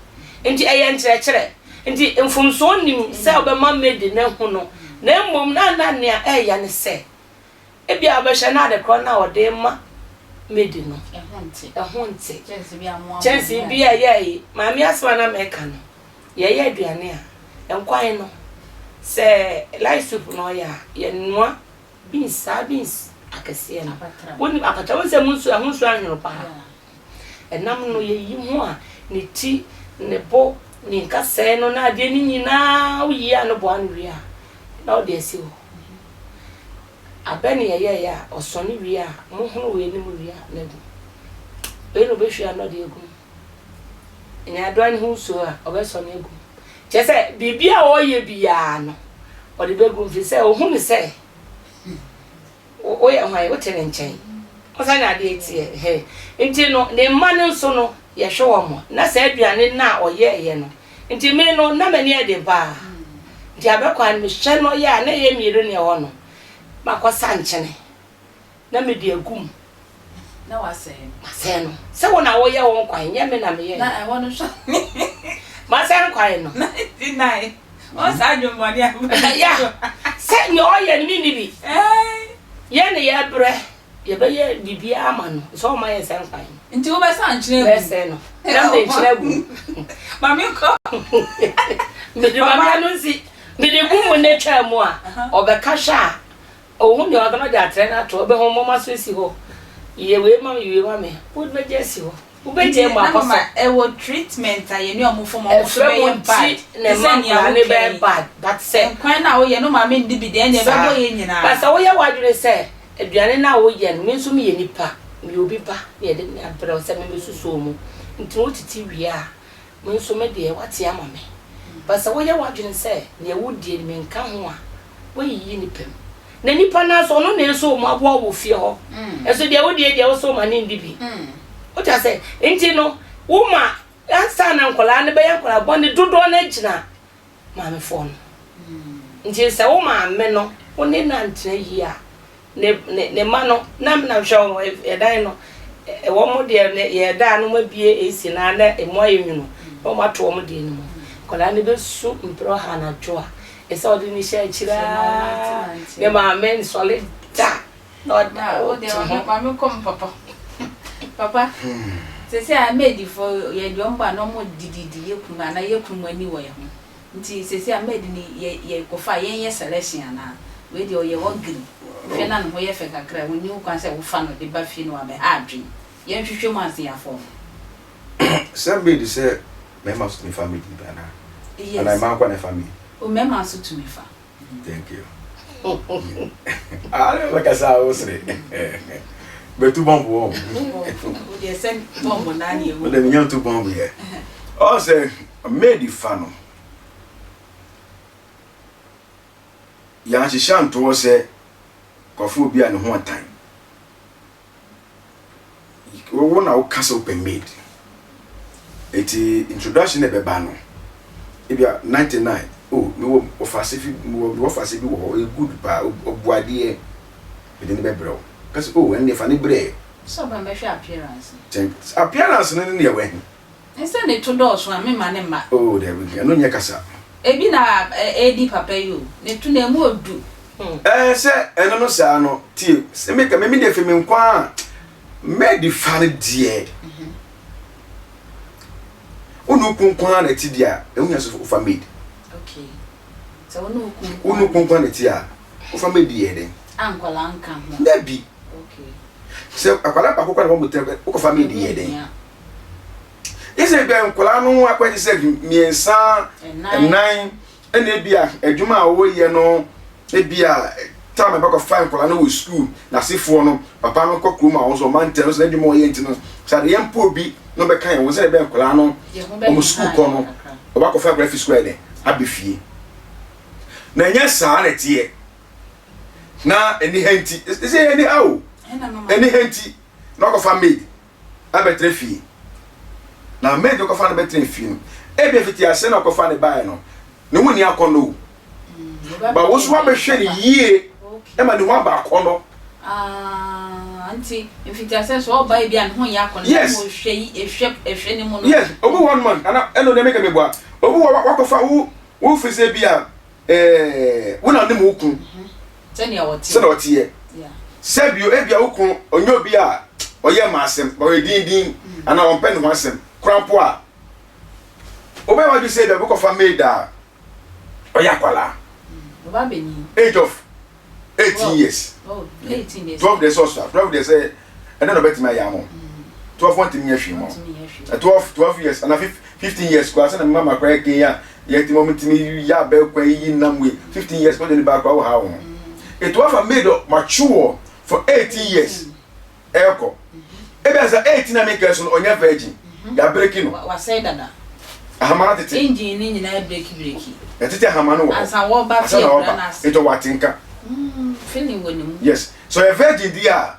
Nti ɛyɛ nkyerɛkyerɛ. Nti mfomsoɔ nnim sɛ wobɛma maid no ahu no na mmom na na nea ɛɛya ne sɛ Ebia wobɛhwɛ na ade korɔ no a ɔde rema medi no, ɛho nte. Kyɛnsee bi a ɛyɛ ayi, maame asɛm a na mɛka no, yɛyɛ aduane a, nkwan no, sɛ light soup na ɔyɛ a, yɛnoa beans, saa beans akɛseɛ no. Wonim apatra, wonim sɛ mu nsuo, ɛho nsuo anwono paa. Ɛnam no yɛyi ho a, ne ti, ne bo, ne nkasɛɛ no na adeɛ no nyinaa woyi a no boa no wie a, na wode asi hɔ. Abɛ ne yɛyɛeɛ a, ɔsɔne wie a, mohono wei ne mu wie a, na agu. Wei na ɔbɛhwie a na ɔde agu mu. Nyaadoa no ho nsuo a, ɔbɛsɔne agu mu. Kyerɛ sɛ, biribi a ɔreyɛ biara no, ɔde bɛgu mu, firi sɛ ɔhunu sɛ woyɛ hwan, wote ne nkyɛn. Wo sɛnea adeɛ teɛ. He. Nti no, ne mma no nso no, yɛhwɛ wɔn. Na saa aduane no a ɔyɛeɛ no, Nti me no na m'ani yɛ den paa. Nti abɛkwan no mehwɛ no yɛ a na ɛyɛ mmienu na ɛwɔ no. Makɔ sa nkyene na mede agu mu. Na wasɛe no. Masɛe no. Sɛ wo na woyɛ wo nkwan nyɛ me na meyɛ. Na ɛhɔ no hwɛ. Masɛe nkwan no. 99. Ɔn saa adwemmɔne a. Ya sɛ nea ɔyɛ no menni bi. Yɛn ne yɛbrɛ. Yɛbɛyɛ biribiara ama no sɛ ɔma yɛn sɛ nkwan no. Nti wobɛsa nkyene agu mu? Mɛsɛe no. Na mede nkyene agu mu. Ma menkɔ. Mede ma me ano nsi. Mede gu mu na etwaa mu a, ɔbɛka hwɛ a, ohu nea ɔka na ɔde atrɛ no ato hɔ. Ɔbɛhu moma so asi hɔ. Yɛ wei ma me, yɛ wei ma me. Wobɛgye asi hɔ. Wobɛgye mu Nti na akɔ mama so. ɛwɔ treatment a yɛne ɔmo fam ɔmo nso Ɛfrɛ mo bɛyɛ bad. nti na Te ɛma sɛ nea nkwadaa no woka bɛyɛ yi. bad. But sɛ. Nkwan no a woyɛ no maame nni bi deɛ ɛnneɛ ɛbɛbɔ Saa. yɛn nyinaa. But sɛ woyɛ w'adwene sɛ Aduane no a woyɛ no, me nso meyɛ nipa, meyɛ obi ba na yɛde me abrɛ wo sɛ memmɛsusuo mu, nti no wotete wie a, me nso me deɛ woate ama me. But sɛ woyɛ w'adwene sɛ deɛ wodie no menka ho a, woayiyi nipa mu. Na nipa no ara nso, ɔno na ɛsɔ wo mu aboa wo wɔ fie hɔ. Nso deɛ wodie deɛ wo sɛ woma no nndi bi. Wote aseɛ? Nti no, woma ansa na nkwadaa no bɛyɛ nkwadaa bɔne dodoɔ no agyina maamefoɔ no. Nti sɛ wo maame no wo ne no antena yie a, ne ne ne mma no na me na hwɛ wɔn ɛdan no wɔn deɛ ne yɛda a na wɔn abue AC no ara na emu ayɛ nwunu na wɔn ato wɔn deɛ no mu. Nkwadaa no bɛsu mprɛ ɔha anadwo a ɛsɛ ɔde ne hyɛ akyire ara ne maame nsɔre da na ɔda Wo deɛ ɔte ho. Maame kɔ me papa. Papa, sɛsɛ a maidfoɔ yɛ deɛ ɔmo ba na ɔmo dididi yɛ kunu anaa yɛ kunu mu ani wɔ yɛn ho. Nti sɛsɛ a maid ni yɛ yɛ kɔfa a yɛn yɛ selection anaa? Wei deɛ ɔyɛ ugly. Wohwɛ na ne ho yɛ fɛ kakra a, wonni ho kwan sɛ wofa no de ba fie na wabɛha adwene. Yɛn hwehwɛ mu ansa yɛafa ɔmo. Sɛ maid sɛ mmarima nso tumi fa maid bi anaa? Yes. Anaa mmaa nko na ɛfa maid? O mmarima nso tumi fa. Thank you. Ah, ne bɛkasa a wosere. Bɛtu bɔmbo wɔn. Wo deɛ sɛ bɔmbo naa ne ɛwu. Wode menya ntu bɔmbo yɛ. Ɔn sɛ maid fa no. Yɛanhyehyɛ antoɔ sɛ kɔfo obi a ne ho ɔtan. Wo na woka sɛ wopɛ maid. Eti introduction na ɛbɛba no, ebia 99, oh, mewɔ wɔfase fi, mewɔ me wɔfase bi wɔ hɔ, ɔyɛ good paa, ɔbu adeɛ, mede no bɛbrɛ wo. Ka sɛ, oh, ɛno deɛ fa no brɛ. Sɛ ɔba mɛhwɛ appearance no. Kyɛn, appearance no ne deɛ wɔ he? Nsɛ ne to dɔɔso a, memma no mma. Oh, dabi, ɛno nyɛ kasa. Ebi na ɛredi papa yi o, ne to no emu odu. Ɛɛ sɛ ɛno no saa no, tie, sɛ meka, me me deɛ fi me nko ara mɛdi fa no deɛ. Wo ne wo kun nko ara na ɛte deɛ a, ɛho hia sɛ wofa maid. Okay. Sɛ wo ne wo kun Wo ne wo kun nko ara na ɛte a, wofa maid yɛ dɛn? A nkwadaa nka ho. Dabi. Okay. Sɛ akwadaa baako koraa na wɔn tɛ, wokɔfa maid yɛ dɛn? Yɛ sɛ ebia nkwadaa no akɔyɛ te sɛ mmiɛnsa, nnan, ɛna ebia adwuma a wɔyɛ no, ebia time a ɛbɛkɔfa nkwadaa no wɔ sukuu, n'asefoɔ no, papa no kɔ kurom a wɔn nso ɔma ntɛm sɛ n'adwuma a ɔyɛ nti no, sɛ adeɛ mpo obi na ɔbɛka yɛn ho sɛ ɛbɛn nkwadaa no wɔn sukuu kɔ no, ɔbɛkɔfa akwadaa fi sukuu ayɛ dɛn abɛ fie. Na ɛnyɛ saa na ɛteɛ. Na ɛni ha nti, ɛsɛ ɛni ha o, ɛni ha nti na ɔkɔfa maid. abɛtena fie. Na maid no kɔfa no bɛtena fie no, ebia fiti ase na ɔkɔfa no baeɛ no, ne ho nni akɔnnɔ o. Ba wo so abɛhwɛ no yie ma ne ho aba akɔnnɔ. Ah, nti mfitiase so ɔba ebi a ne ho nyɛ akɔnnɔ. Yes. Ɔhwɛ yi, ehwɛ, ehwɛ ne mu no. Yes, obi wɔ hɔ nom a, ana ɛno deɛ meka meboa. Obi wɔ hɔ wakɔfa wo, wo firi sɛ bi a ɛɛ wo na ɔne wo kun. Sɛnea ɔteɛ. Sɛnea ɔteɛ. Sɛ bio, ebia wo kunu ɔnyɛ obi a ɔyɛ mma asɛm, ɔyɛ dindin, anaa ɔmpɛ ne ho asɛm koraa mpo a, wobɛyɛ w'adwene sɛ ebia wobɛkɔfa maid a ɔyɛ akwadaa. Age of 18 years. 12 deɛ sɛ ɔsɔ a, 12 deɛ sɛ ɛdɛ na ɔbɛtumi ayɛ ama wo. 12 wɔntumi nyɛ hwee ma wo. 12 12 years anaa 15 years koraa sɛ na mma koraa yɛ a yɛtumi wɔn tumi yɛ abɛ kwan yi nam wei 15 years kɔde ne ba koraa wɔ ha wɔn. Etu afa maid mature for 18 years ɛkɔ. Ebi asa 18 na meka so no ɔnyɛ virgin. Yɛabreki no. Wasɛe dada. Ahama no tete. Engine ne nyinaa breki breki. Yɛtete ahama no wɔ hɔ. Ansa wɔba fie kura no ase. Nti ɔwɔ atenka. Feeling wɔ ne mu. Yes. So ɔyɛ virgin di a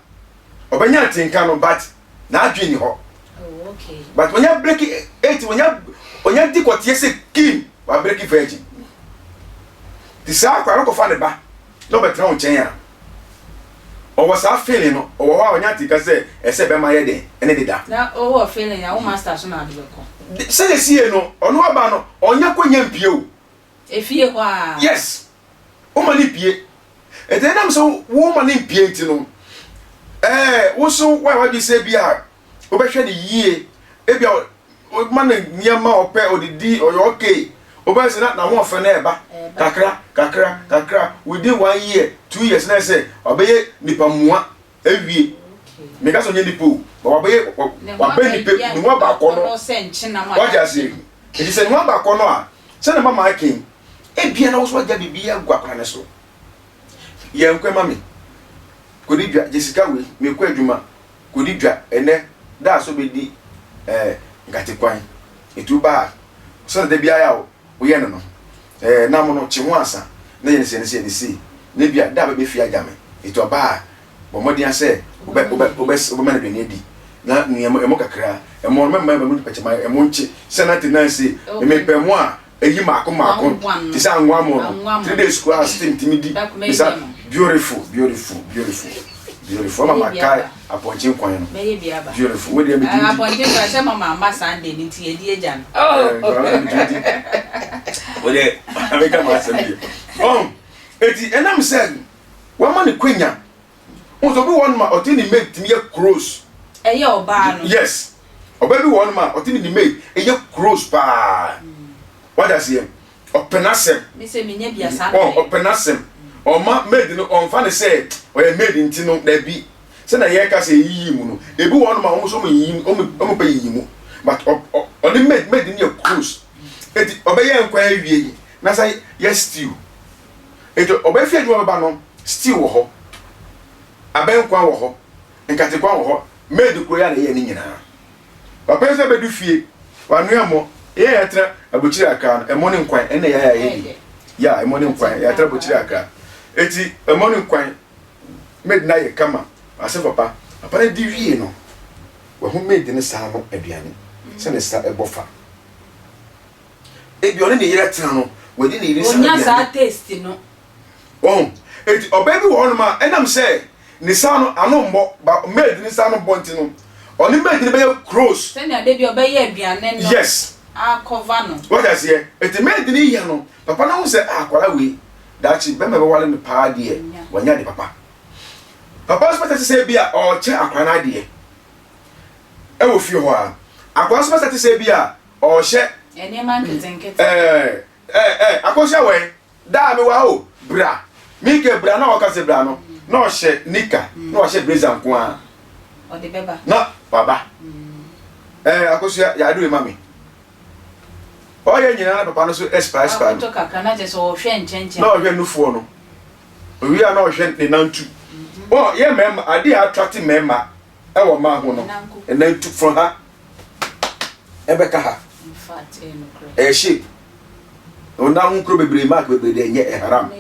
ɔbɛnya atenka no but n'adwene ni hɔ. Oh, okay. But wɔnya breki 18 wɔnya wɔnya di kɔteɛ sɛ kim wabreki virgin. Ti saa akwadaa no kɔfa ne ba na ɔbɛtena wo nkyɛn a ɔwɔ saa feeling no ɔwɔ hɔ a ɔnya atenka sɛ ɛsɛ bɛma yɛ den ɛne deda. Na ɔwɔ feeling a wo master so na ade bɛkɔ. Sɛdeɛ sie no ɔno aba no ɔnya kɔnya mpie o. Efie hɔ a. Yes. Woma no mpie. Nti ɛnam sɛ woma no mpie nti no ɛɛ wo so woayɛ w'adwene sɛ bi a wobɛhwɛ no yie ebi a woma no nneɛma a ɔpɛ ɔdidi ɔyɛ okay wobɛyɛ sɛ na n'ahoɔfɛ no ɛba kakra kakra kakra within one year 2 years na ɛsɛ ɔbɛyɛ nipa mua awie. Meka sɛ ɔnyɛ nipa o, but wabɛyɛ wabɛ nipa ne ho aba akɔnɔ. Wagye ase nti sɛ ne ho aba akɔnɔ a sɛ na mama aken ebia na wo so wagya biribi agu akora ne so. Yɛ nkwa ma me kɔdi dwa gye sika wei mekɔ adwuma kɔdi dwa ɛnɛ da a so bɛdi ɛɛ nkate kwan etu ba a sɛ da biara a woyɛ no no ɛɛ nam no kye ho ansa na yɛ ne sɛ ne sɛ ne sei na ebia da a bɛbɛ fie agya me etu aba a bɔ mmɔden sɛ wobɛ wobɛ wobɛ wobɛma no aduane adi na nua ɛmo ɛmo kakra ɛmo no mɛmma ɛmo pɛkyɛ ɛmo nkye sɛ na te nan se mepɛ mo a eyi mako mako te sɛ anwa mo no 3 days koraa still ntumi di bisa beautiful, beautiful, beautiful, beautiful. Ɔma ma kae apɔnkye nkwan no beautiful wo deɛ metumi di apɔnkye nkwan sɛ mama ama Sunday ne nti yɛdi agya no. Metumi di wo deɛ meka ma asɛm deɛ ɔn eti ɛnam sɛ wama ne kwanya wɔn sɛ obi wɔ hɔnom a ɔte ne maid tumi yɛ close. Ɛyɛ ɔbaa no. Yes, ɔbaa bi wɔ hɔnom a ɔte ne maid ɛyɛ close paa wada aseɛ ɔpɛ n'asɛm. Mi sɛ mi nya bi asa. Ɔ ɔpɛ n'asɛm ɔma maid no ɔnfa ne sɛ ɔyɛ maid nti no dabi sɛnea yɛka sɛ eyiyi mu no ebi wɔ hɔnom a wɔn nso wɔn yiyi wɔn wɔn pɛ yiyi mu but ɔ ɔ ɔne maid maid no yɛ close eti ɔbɛyɛ nkwan awie yi. na san yɛ stew. Enti ɔbɛfi adwuma bɛba no, stew wɔ hɔ, abɛnkwan wɔ hɔ, nkatekwan wɔ hɔ, maid koro yi ara na ɛyɛɛ ne nyinaa. Papa yi nso abɛdu fie, wanoa ɛmo, yɛn a yɛatena aburokyire akra no, ɛmo ne nkwan, ɛno na yɛayɛ a yɛdi. Ya, ɛmo ne nkwan, yɛatena aburokyire akra. Enti ɛmo ne nkwan, maid no ayɛ kama, asɛ papa. Papa no di wie no, wahu maid no saa no aduane, sɛ ne sa ɛbɔ fa. Ebi ɔne ne yere atena no, wadi ne yere sa Onya saa aduane. taste no. Wahu? Enti ɔbaa bi wɔ hɔnom a, ɛnam sɛ ne sa no ano mmɔ, ba maid no sa ano bɔ nti no, ɔne maid no bɛyɛ close. Sɛnea da bi ɔbɛyɛ aduane no Yes. akɔva no. Wate aseɛ? Enti maid no yɛ no, papa no hu sɛ, ah, akwadaa wei, daakye bɛrima bɛware no paa deɛ, wanya ade papa. Papa nso bɛsate sɛ ebi a ɔrekyɛ akwadaa no adeɛ ɛwɔ fie hɔ a, akwadaa nso bɛsate sɛ ebi a ɔrehyɛ Nneɛma nketenkete. ɛɛ ɛɛ ɛɛ akɔhyɛ wɛn. Daa mewɔ ha o, bra. Mike bra na ɔka sɛ bra no, na ɔhyɛ nika, na wahyɛ blazer nko ara. Ɔde bɛba. Na waba. Ɛɛ Akosua, yɛ ade wei ma me. Ɔyɛ nyinaa na papa no so ɛspa ɛspa no. Wakɔtɔ kakra na kyerɛ sɛ ɔhwɛ nkyɛnkyɛn. Na ɔhwɛ nufoɔ no. Owie a na ɔhwɛ ne nantu. Wɔn yɛ mmarima, adeɛ a attracte mmarima ɛwɔ mmaa ho no, nantu from ha. ɛbɛka ha ɛyɛ shape ɔna ho kuro bebree mark bebree deɛ ɛnyɛ ɛharam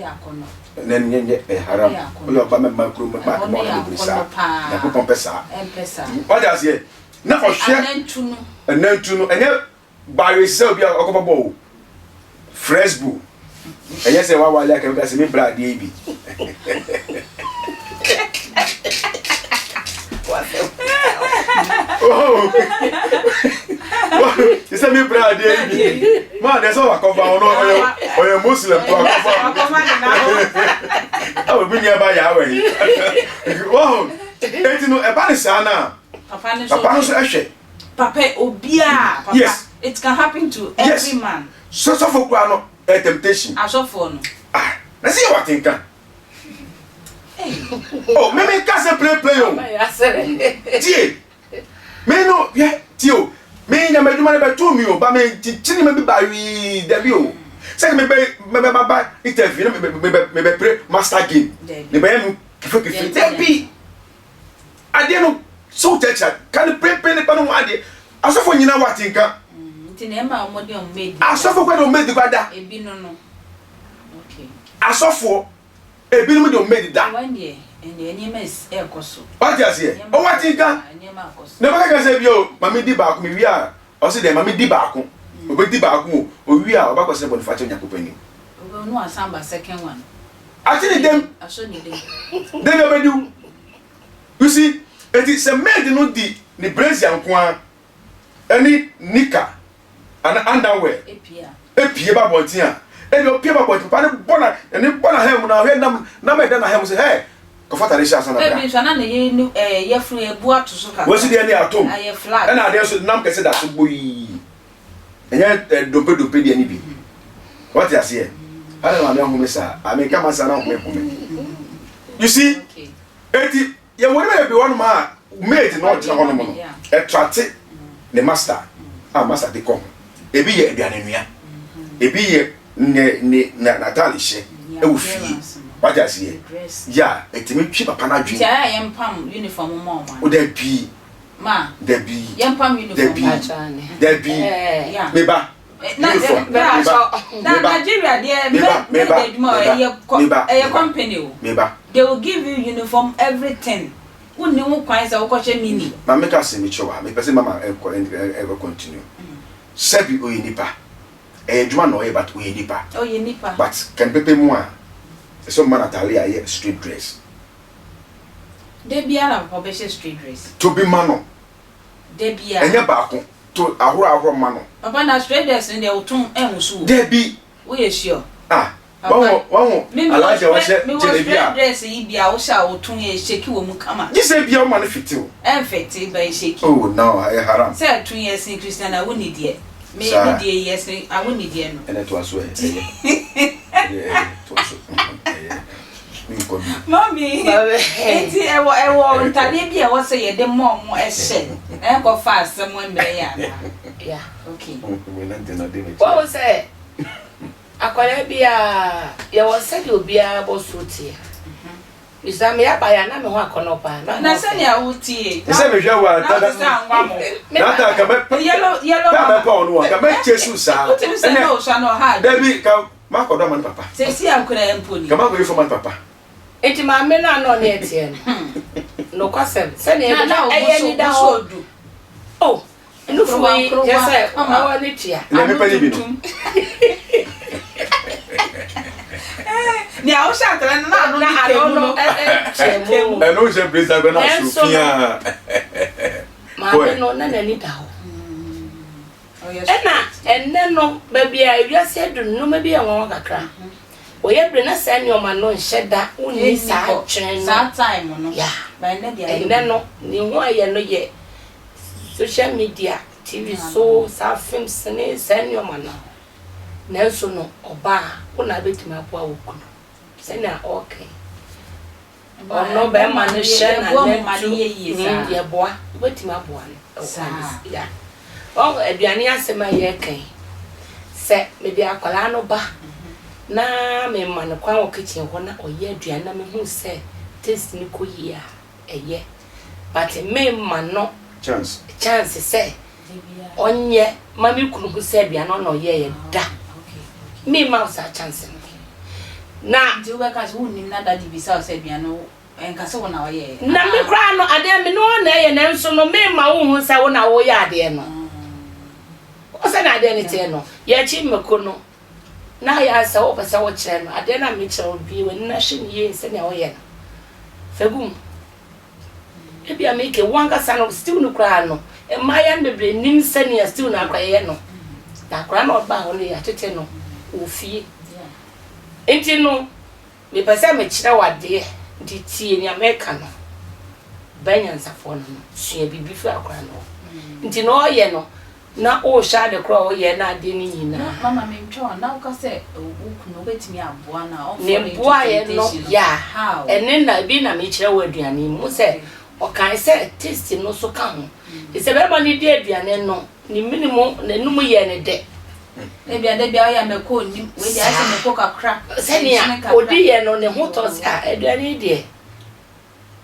ɛnɛ nyɛ nyɛ ɛharam ɔyɛ ɔba mɛma kuro mark ma ɔna bebree saa nyankopɔn pɛ saa wate aseɛ na ɔhwɛ ɛnantu no ɛnyɛ Barry sɛ obi a ɔkɔbɔ bɔɔl o. Fresh bull. Ɛnyɛ sɛ wawale aka bi ka sɛ me bra adeɛ yi bi. Te sɛ me bra adeɛ yi bi. Maa deɛ sɛ wakɔfa ɔno ɔyɛ ɔyɛ Muslim to akɔfa. Ɛwɔ bi nua ba yɛ awɛ yi. Wɔn eti no ɛba ne saa na papa no nso ɛhwɛ. Papa obiaa papa Yes. it can happen to every Yes. man. So sɔfo koraa no ɛyɛ temptation. Asɔfoɔ no. Ah na sɛ yɛ wɔ atenka. Ei. Oh me me nka sɛ play play o. Tie me no hwɛ tie o me nyame adwuma no bɛtoo me o ba me kyekye nneɛma bi ba wii dabi o sɛ me bɛ me bɛ ba interview na me bɛ me bɛ me bɛ play master game me bɛyɛ no kefe kefe dabi. Adeɛ no sɛ wokyerɛkyerɛ ka no prempren nipa no ho adeɛ asɔfo nyina wɔ atenka. Nti na ɛma wɔn de wɔn maid. Asɔfo kora de wɔn maid kora da. Ebi no no. Okay. Asɔfoɔ ebinom de wɔn maid da. Wɔn deɛ ɛndeɛ nneɛma ɛkɔ so. Wate aseɛ ɔwɔ atenka. Nneɛma akɔ so. Na ɛbɛka ka sɛ bio maame di baako me wie a ɔsi dɛ maame di baako obedi baako o owie a ɔbɛkɔ sɛ bɔne fakyɛ Onyankopɔn anim. Ɔbɛn no asan ba second one. Ate ne dɛm. Asɔ ne dɛm. Dɛm abɛdi wo. You see, eti sɛ maid no di ne brazier nko ara ɛne nika ana underwear epie ba abɔnten a, ebi opie ba abɔnten papa ne bɔ na ne bɔ na hem na ɔhwɛ nam nam ɛda na hem sɛ hey kɔfa atade hyɛ asa na bra. Ebi nso ana ne yere no ɛɛ yɛfunu ebu ato so kakra. Wɔsi deɛ ne atom Ayɛ flat. ɛna adeɛ nso nam kɛse da so gboyii. Ɛnyɛ eh, dompe dompe deɛ ne bi. Wate aseɛ? Ada na maame ahome saa. Maame nka ma saa na ahome home. You see? Eti yɛ wɔ ne baabi hɔ nom a maid na ɔgyina hɔ nom no. Ɛtrate ne master a master de kɔ ho. Ebi yɛ aduane nua. Ebi yɛ ne ne na n'ataade hyɛ ɛwɔ fie. Wate aseɛ? Ya ɛtumi twe papa no adwene. Nti ayɛ a yɛmpam uniform ma ɔmo ana? Dabi. Ma. Dabi. Yɛmpam uniform. Dabi. Dabi. Yeah. Meba. Uniform. Meba. Na Nigeria deɛ mɛ mɛ adwuma ɛyɛ kɔ ɛyɛ company o. Meba. They will give you uniform everything. Wonni ho kwan sɛ wokɔhyɛ mini. Maame ka asɛm bi kyerɛ wo a mepɛ sɛ mama ɛkɔ ɛkɔ continue. Sɛbi ɔyɛ nipa. Ɛyɛ adwuma na ɔyɛ but ɔyɛ nipa. Ɔyɛ nipa. But kɛmpɛpɛ mu a ɛsɛ ɔma no ataare a ɛyɛ straight dress. Da biara na papa bɛhyɛ straight dress. To bi ma no. Da biara. Ɛnyɛ baako. To ahorow ahorow ma no. Papa na straight dress no deɛ wo tom ɛnwoso o. Dabi. Woyɛ sure? Ah. Papa. Wahu wahu Me mewɔ Alhaji a straight wahyɛ mewɔ gyelebia straight a. dress yi bi a wohyɛ a wo tom yɛ shake wɔ mu kama. Gye sɛ bia woma no fiti o. Ɛnfɛte but ɛshake. Oh no ɛyɛ haram. Sɛ ɛto yɛ sen Christian a wonni deɛ. Me me Saa. deɛ yi ɛsen awonni deɛ no. Ɛnɛ toa so ɛ ɛyɛ. Ɛyɛ ɛyɛ toa so ɛyɛ. Mami, nti ɛwɔ ɛwɔ ntadeɛ bi a ɛwɔ sɛ yɛde ma ɔmo ɛhyɛ na ɛnkɔ fa asɛm mmerɛ yɛ anaa? Yeah. Okay. Wɔn sɛ akɔ. Akwadaa biara, yɛwɔ sɛdeɛ obiara bɔ so teɛ. Bisa me aba yɛ a na me ho akɔnnɔ paa. Na Na sɛnea wotie. Te sɛ mehwɛ wo a Na wote sɛ anwa mo. That time ka mɛ Yellow yellow pɛ a mama. mɛpa ɔno a ka mɛkyɛ su saa. Wotumi sɛ na osua na ɔha adwene. Dabi ka makɔdɔ ama ne papa. Seesei akwadaa mpo ni. Ka makɔyɛ fam ama ne papa. Nti maame no a na ɔne ɛteɛ no, nokwasɛm, sɛnea Na na ɛyɛ ogu so anida ogu so hɔ. odu. Oh, nufu yi kyerɛ sɛ Kama. ɔwɔ ne tua. Nea mepɛ ne bi no. Nea wohyɛ atare no na ano Na ne ano temu no no. kyerɛ mu. Ɛno nhyɛ mpire saa kora na aso Nanso no, piaa. maame no na n'ani da hɔ. Ɔyɛ Ɛna ɛnnɛ no, baabi a wiase adu no, nneɛma bi yɛ nwanwa kakra. Wɔyɛ bere na saa nneɛma no nhyɛ da, wonni saa adwene no. Saa time no. Yeah. But ɛnnɛ deɛ ayɛ Ɛnnɛ no, ne ho ayɛ no yɛ social media, TV so, saa films ne saa nneɛma no. Nanso no, ɔbaa, wo na wobɛtumi aboa wo kunu. Sɛnea ɔreka yi, ɔno bɛrima no hyɛ n'anantu, yɛboa, wobɛtumi aboa no wɔ kwan bi so. Yeah. Wahu aduane asɛm a yɛreka yi, sɛ mede akwadaa no ba na mema no kwan wɔ kitchen hɔ na ɔyɛ aduane na mehu sɛ taste no kɔ yie a, ɛyɛ. But memma no Chance. chance sɛ ɔnyɛ ma me kunu hu sɛ aduane no na ɔyɛeɛ da. Memma wo saa chance no. Na. Nti wobɛka sɛ wonnim na daddy bisa wo sɛ aduane no ɛnka sɛ wo na woyɛeɛ Na me anaa? koraa no adeɛ me ne wo na ɛyɛ nanso no memma wonhu sɛ wo na woyɛ adeɛ no. Wohu sɛnea adeɛ no teɛ no, yɛkye mako no na ayɛ a sɛ wopɛ sɛ wokyerɛ no adeɛ no a mekyerɛ wo bue w'ani na hwɛ no yie sɛnea woyɛ no. Fa gu mu. Ebia meke wo ankasa no stew no koraa no mmaayewa no bebree nnim sɛnea stew no akora yɛyɛ no. Na akora na ɔbaa hɔ no yɛatete no wɔ fie. Nti no mepɛ sɛ mekyerɛ wo adeɛ nti tie nea meka no. Bɛn nyansafoɔ no no sua biribi firi akora no hɔ. Nti na ɔyɛ no Na wohwɛ ade korɔ a woyɛ na adeɛ no Na nyinaa. mama mentwa wo na woka sɛ wo kunu wobɛtumi aboa no a Ne ɔmfɔle into mboaeɛ no temptation no yɛ a how? ɛne na ebi na mekyerɛ wo aduane yi mu sɛ Okay. ɔkae sɛ taste no nso ka ho nti sɛ bɛrima no di aduane no ne mene mu n'anum yɛ no dɛ. Ebia da biara ɔyɛ a mako nnim wei deɛ ayɛ sɛ Saa mako kakra sɛnea nkyene kakra. odiiɛ no ne ho tɔ sɛ ah aduane yi deɛ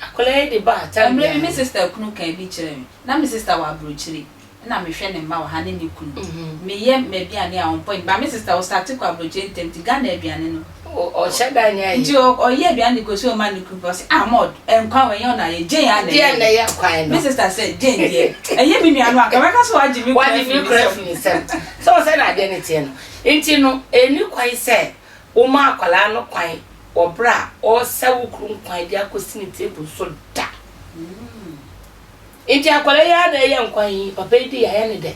Akwadaa yi de ba a, time Mmerɛ bi biara me no. sister kunu kaa bi kyerɛɛ me. Na me sister wɔ abrokyire ɛna me hwɛ ne mma wɔ ha ne ne kunu. Me yɛ m'aduane a on point but me sister ɔ starte kɔ abrokyire ntɛm nti Ghana aduane no. Ɔhyɛ da nyɛ ayi. Nti ɔyɛ aduane de kɔsi ɔma ne kunu pɛ ɔse ah Maud nkwan wei ɛnyɛ wo na ayɛ Jane a na Deɛn na ɛyɛɛ. ɛyɛ kwan Me no. sister sɛ Jane deɛ ɛnyɛ me nua no a anka mɛka sɛ wagye me kunu Wagye afiri me me kunu nsam. afiri ne nsam. Sɛ wohu sɛdeɛ adeɛ no teɛ no. Nti no ɛnni kwan sɛ woma akwadaa no kwan wɔ berɛ a ɔresa wo kunu nkwan de akɔsi ne table so da. Nti akwadaa yi ara na ɛyɛ nkwan yi, papa yi di yɛayɛ ne dɛ.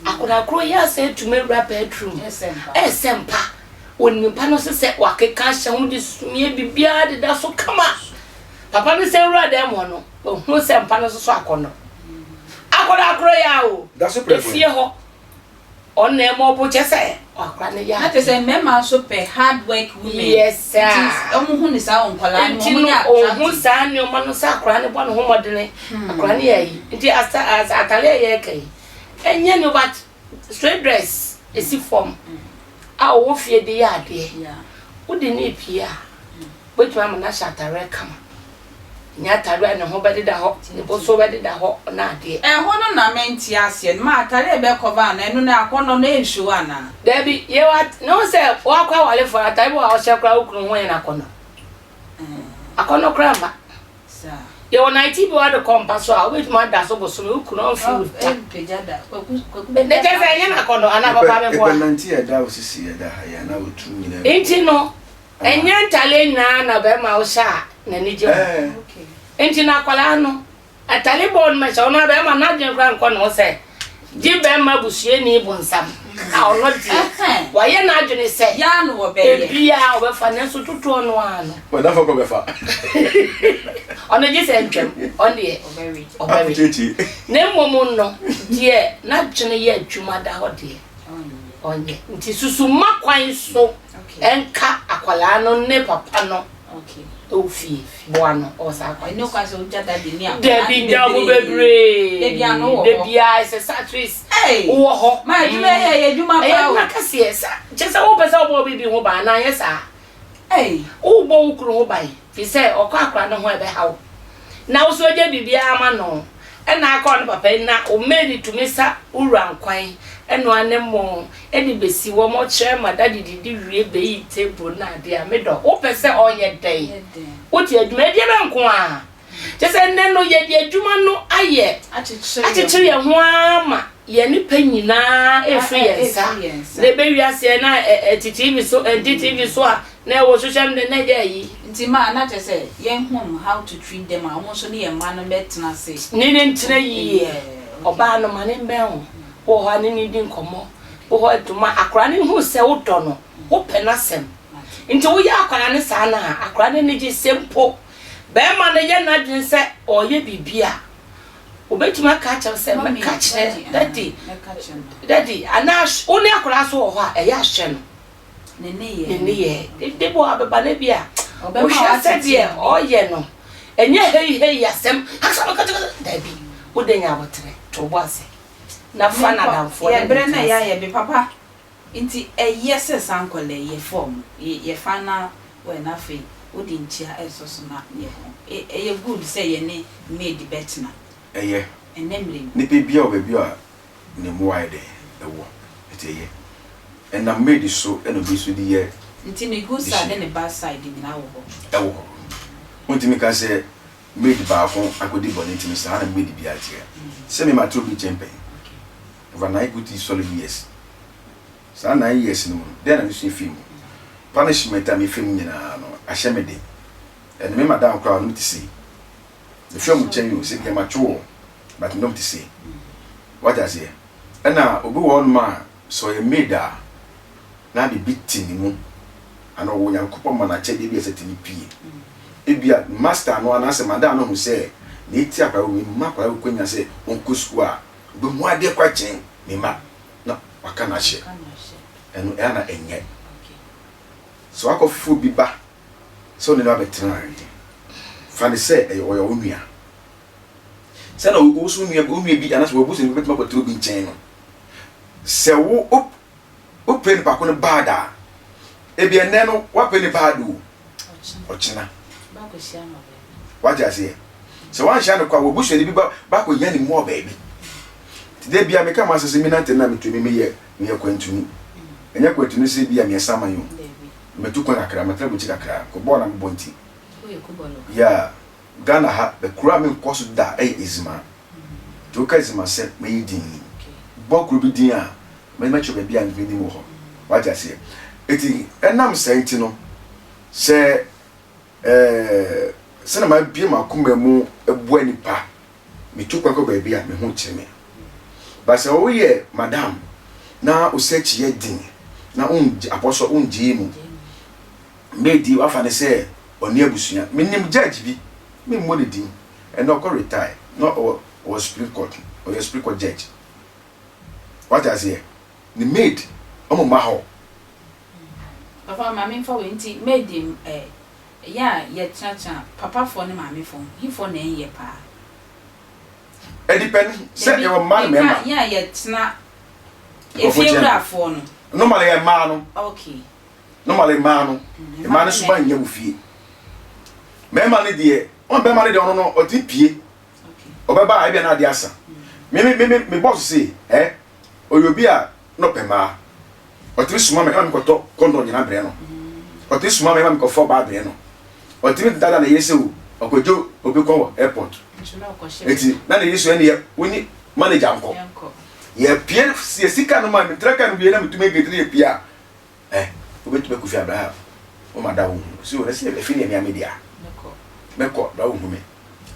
Akwadaa koro yi asan atumi awura bedroom ɛresɛ mpa. Ɔnim mpa no so sɛ wakeka ahyɛ ho de sumie biribiara deda so kama. Papa no sɛ wura dan mu hɔ no, wahunu sɛ mpa no so so akɔnnɔ. Akwadaa koro yi ara o, efie hɔ. Ɔno na ɛma ɔbo kyɛ sɛ akora no yɛ Na kyerɛ sɛ mmarima nso pɛ hard work women. Yes sir. Nti ɔmo hu ne saa wɔ nkwadaa no mu, Nti ɔmo no yɛ ɔhu attractive. saa nneɛma no sɛ akora no bɔ ne ho mmɔdene, akora no yɛ ayi. Nti asa asa atare a yɛreka yi, ɛnyɛ no but straight dress esi fam a ɔwɔ fie de yɛ adeɛ. Wode no repie a, wobɛtumi ama no ahyɛ atareɛ kama. Nyɛ atare a ne ho bɛdeda hɔ, ne bo so bɛdeda hɔ na adeɛ. Ɛhɔ no na mente aseɛ no, ma atare a ɛbɛ cover anaa ɛno no akɔnnɔ no ɛnshow anaa? Dabi, yɛwɔ at, na wohu sɛ woakɔ awarefoɔ no, atare bi wɔ hɔ a wohyɛ koraa wo kunu ho yɛ no akɔnnɔ. Akɔnnɔ koraa mma. Saa. Yɛwɔ nightie bi wɔ hɔ wode kɔ mpa so a, wobɛtumi ada so bosome, wo kunu ɔmfeel wo da. Ɛmpagya da, Kwaku, Kwaku Ne bɛda kyerɛ sɛ saa ɛnyɛ no bosome. akɔnnɔ anaa papa Epɛ, meboa? epɛ nightie a ɛda wo sisi ɛda ha yi anaa wo tiri nyinaa mu. Nti no, Ɛnyɛ ntaleɛ nyinaa na bɛrima a wohyɛ a n'ani gye ho. Nti no akwadaa no, atale bɔɔ no mɛhyɛ ɔno a bɛrima n'adwene koraa nkɔ ne ho sɛ gye bɛrima busuani bonsam a ɔno deɛ wayɛ n'adwene sɛ ebiaa ɔbɛfa nanso totoɔ no ara no. Ɔdafa kɔ bɛfa. Ɔno gye sɛ ntwam ɔno deɛ ɔbɛwe. Na mmom no deɛ n'adwene yɛ adwuma da hɔ deɛ ɔnyɛ. Nti susu mma kwan so. Ɛnka akwadaa no ne papa no wɔ fie boa no wɔ saa kwan no so. Dabi gya ɔmo bebree. Dabi a ɛsɛ sɛ at least Wowɔ hɔ. Ma adwuma yi ɛyɛ adwuma Ɛyɛ paa o. adwuma kɛseɛ. Sa, kyerɛ sɛ wopɛ sɛ wobɔ obi bi ho ban anaa anyɛ saa? Ei. Wobɔ wo kunu ho ban, firi sɛ ɔkɔ akora no ho a ɛbɛha wo. Na wo nso agya biribiara ama no. Ɛna akɔ ne papa yi na wo maid tumi sa wo wura nkwan, ɛnoa ne mo, de bɛsi hɔ, mokyerɛ ma daddy didi wie bɛyi table no adeɛ a, me dɔ, wopɛ sɛ ɔyɛ dɛn? Wote adwuma, ɛdeɛ bɛn nko ara? Kyerɛ sɛ nnɛ no yɛde adwuma no ayɛ akyekyere yɛn ho ara ma yɛn nnipa nyinaa refiri yɛn nsa. Na ɛbɛ wiase na ɛte TV so, ɛnte TV so a, na ɛwɔ social media na ɛyɛ ayi. Nti ma na kyerɛ sɛ yɛn hu how to treat them a wɔn nso ne yɛn mma no bɛtena ase. Ne no ntena yie. Ɔbaa no ma no mmɛn wo. Wowɔ hɔ a ne no di nkɔmmɔ. Wowɔ hɔ a doma akwadaa no hu sɛ wodɔ no, wopɛ n'asɛm. Nti woyɛ akwadaa no saa no a, akwadaa no ani gye sɛ mpo Barima no yɛ n'adwene sɛ ɔreyɛ biribi a, obetumi aka akyerɛ wo sɛ, Mɛka kyerɛ Daddy, Daddy, anaa wo ne akwadaa nso wɔ hɔ a, ɛyɛ a hwɛ no Ne ne nneyɛɛ. Da bi wɔ hɔ a, ɔbɛba na ebi a wohwɛ sɛdeɛ ɔreyɛ no, ɛnyɛ hei hei asɛm, dabi, wo deɛ nya aboterɛ, to wo bo ase na fa no adamfoɔ ne no ntena ase. Nti ɛyɛ sɛ saa nkwadaa yi yɛfa ɔmo, yɛ final word na afei wode nkyia ɛsɔ so na yɛkɔ. Ɛyɛ good sɛ yɛne maid bɛtena Ɛyɛ. ɛnɛ mmerɛ mu. Nipa biara wɔ baabi a ne mmoa ayɛ dɛn ɛwɔ nti ɛyɛ. Ɛnam maid so ɛna obi nso de yɛ Nti ne good side ne dehyeɛ. ne bad side nyinaa wɔ hɔ. Ɛwɔ hɔ. Wontumi nka sɛ maid baako akɔdi bɔne nti no saa na maid biara teɛ. Sɛ me mate obi nkyɛn pɛn. Over nine good solid years. Saa nine years no mu no, dɛn na mesua fii mu? Punishment a mefa mu nyinaa no, ahyɛ me den. Ɛnde me madam koraa, ɔne me te sei. Mefrɛ mo nkyɛn o, sɛ bia matwe wo, but me ne wɔn te sei. Wate aseɛ? Ɛna obi wɔ hɔnom a, sɛ ɔyɛ maid a, na biribi te ne mu, anaa ɔwɔ Onyankopɔn ma no akyɛdeɛ bi a ɛsɛ tumi pue. Ebia master no anaasɛ madam no hu sɛ nea eti akwadaa wɔ mu, mma akwadaa wɔ kwanya sɛ ɔnkɔ sukuu a, Obehu adeɛ koraa kyɛn ne mma na waka no ahyɛ. Ɛno ɛyɛ a na ɛnyɛ. Sɛ woakɔfa obi ba sɛ wo ne no abɛtena a, fa no sɛ ɛyɛ ɔyɛ wo nua. Sɛnea wo nso wo nua wo nua bi anaasɛ w'abusuani bi bɛtumi akɔtena obi nkyɛn no, sɛ wo wopɛ nipa ko no bad a, ebi ɛnnɛ no woapɛ ne bad o, ɔkyena. Wate aseɛ? Sɛ woanhyia no kɔ a, w'abusuani bi ba bakɔhia ne mu wɔ baabi. Nti da bia meka m'asɛ sɛ menante no a metumi meyɛ meyɛ kwantuni. Ɛnyɛ kwantuni sɛ bi a meyɛ saman o. Matu kwan kakra, matena abrokyire kakra, kɔbɔɔl na mebɔ nti. Yeah, Ghana ha, kuro a menkɔ so da yɛ Ezima. Nti woka Ezima sɛ mɛyɛ din. Bɔ kuro bi din a, mɛkyerɛ baabi a menim wɔ hɔ. Wate aseɛ? Nti ɛnam saa nti no, sɛ ɛɛ sɛnea mabue m'akoma mu boa nnipa, metu kwan kɔ baabi a, me ho kyere me. But sɛ woyɛ madam na wo search yɛ den na wongye apɔsɔ wongyee mu, maid yi wafa no sɛ ɔne abusua. Menim judge bi, memmɔ ne din, ɛnɛ ɔkɔ retire na ɔwɔ ɔwɔ supreme court, ɔyɛ supreme court judge. Wate aseɛ? Ne maid, wɔn mma hɔ. Papa ma me nfa wei nti maid eh yɛ a yɛ tena tena papa foɔ ne maame foɔ ho he foɔ na ɛnyɛ paa. Ɛdipɛn sɛ Dabi yɛwɔ mmaa ne meka mmarima. yɛ a yɛ tena Nkurɔfoɔ efie kyɛn wura foɔ no. Normally yɛ mmaa no. Okay. Normally mmaa no mmaa Mmaa no no na suban ɛnyɛ. nyɛ wɔ fie. Mmarima no deɛ wɔn barima no deɛ ɔno no ɔte pie. Okay. Ɔbɛba a ebia na adeɛ asa. Me me me me boss se eh ɔyɛ obi a na ɔpɛ mmaa. Ɔtumi soma me ma mekɔtɔ kɔndɔm nyina brɛ no. Ɔtumi soma me ma mekɔfa ɔbaa brɛ no. Ɔtumi dada ne yere sɛ o, ɔkɔgye obi kɔn wɔ airport. Eti na ne yere so ɛneɛ wo ne manager nkɔ. Yɛpie yɛsi car no mu a, metra car no wie na metumi gate no yɛpie a, eh, wobɛtumi akɔ fie a bra wo ma da wo hu. Ɔse o, na sɛ efi ne ɛmea me dea. Mɛkɔ, bra wo hu me.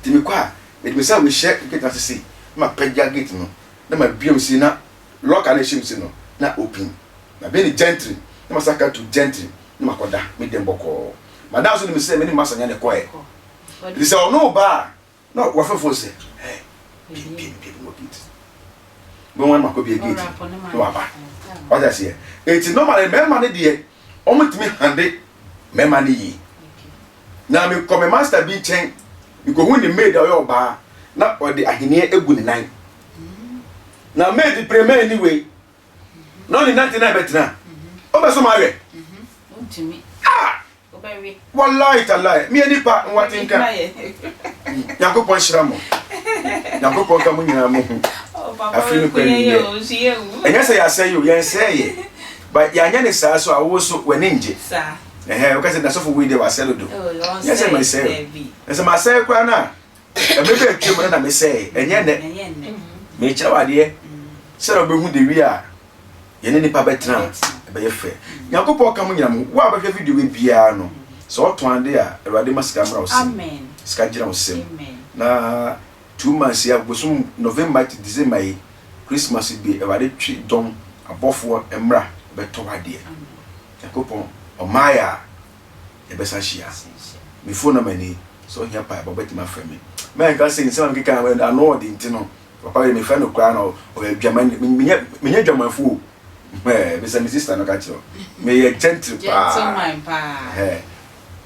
Nti mekɔ a, mede me nsa mehyɛ gate no ase sei, na mapagya gate no, na mabue mu sei na Locker no a ɛhyɛ mu si no, na open. Mabɛn no gently, na masan aka to gently, na makɔda me dɛm bɔkɔɔ. Madam nso nim sɛ me ne Massa nya na ɛkɔɛ. Nti sɛ ɔno reba a, na wafrɛ phone sɛ, Hey, bie, bie, bie, bie gate. Bɛn na makɔ bie gate no, na waba. Wate aseɛ? Nti normally mmarima no deɛ, wɔtumi hande mmarima no yie. Na mekɔ me master bi nkyɛn, mekɔhu ne maid a ɔyɛ ɔbaa, na ɔde ahweneɛ agu ne nan. Na maid pere ma ani wei na ɔne 99 bɛtena. Wobɛso ma awɛ. Ah! Wallahi tallahi, meyɛ nipa nwate nka. Nyankopɔn hyira mo. Nyankopɔn ka mo nyinaa mo ho. Afei no kwan yɛ. Ɛnyɛ sɛ yɛasɛe o, yɛnsɛe yɛ. But yɛanyɛ ne saa so a wo so w'ani ngye. Ɛhɛ, woka sɛ nasɔfo wei deɛ wasɛe dodo. Nyɛ sɛ mesɛe o. Na sɛ masɛe koraa no a, ɛmɛ bɛ atwam no na mesɛe, ɛnyɛ nnɛ. Mekyerɛ wo adeɛ sɛdeɛ wobɛhu de wie a yɛne nnipa bɛtena a, ɛbɛyɛ fɛ. Nyankopɔn ka mo nyina mo ho. Wo a wobɛhwɛ video wei biara no, sɛ ɔtɔn ade a, Awurade ma sika mmra wo sem. Sika gyina wo sem. Na 2 months yi a, bosom November to December yi, Christmas bi, Awurade twe dɔm, abɔfoɔ mmra bɛtɔ w'adeɛ. Nyankopɔn ɔmaayɛ a, yɛbɛsan hyia. Me phone number ni, sɛ ohia paebɔ wobɛtumi afrɛ me. Mɛnka sɛ nsɛm a mekeka ano ɔde nti no, Papa wei mefrɛ no koraa na ɔyɛ adwaman menyɛ menyɛ adwamanfo o ɛɛ bisa me sister no ka kyerɛ meyɛ gentle paa gentleman paa ɛɛ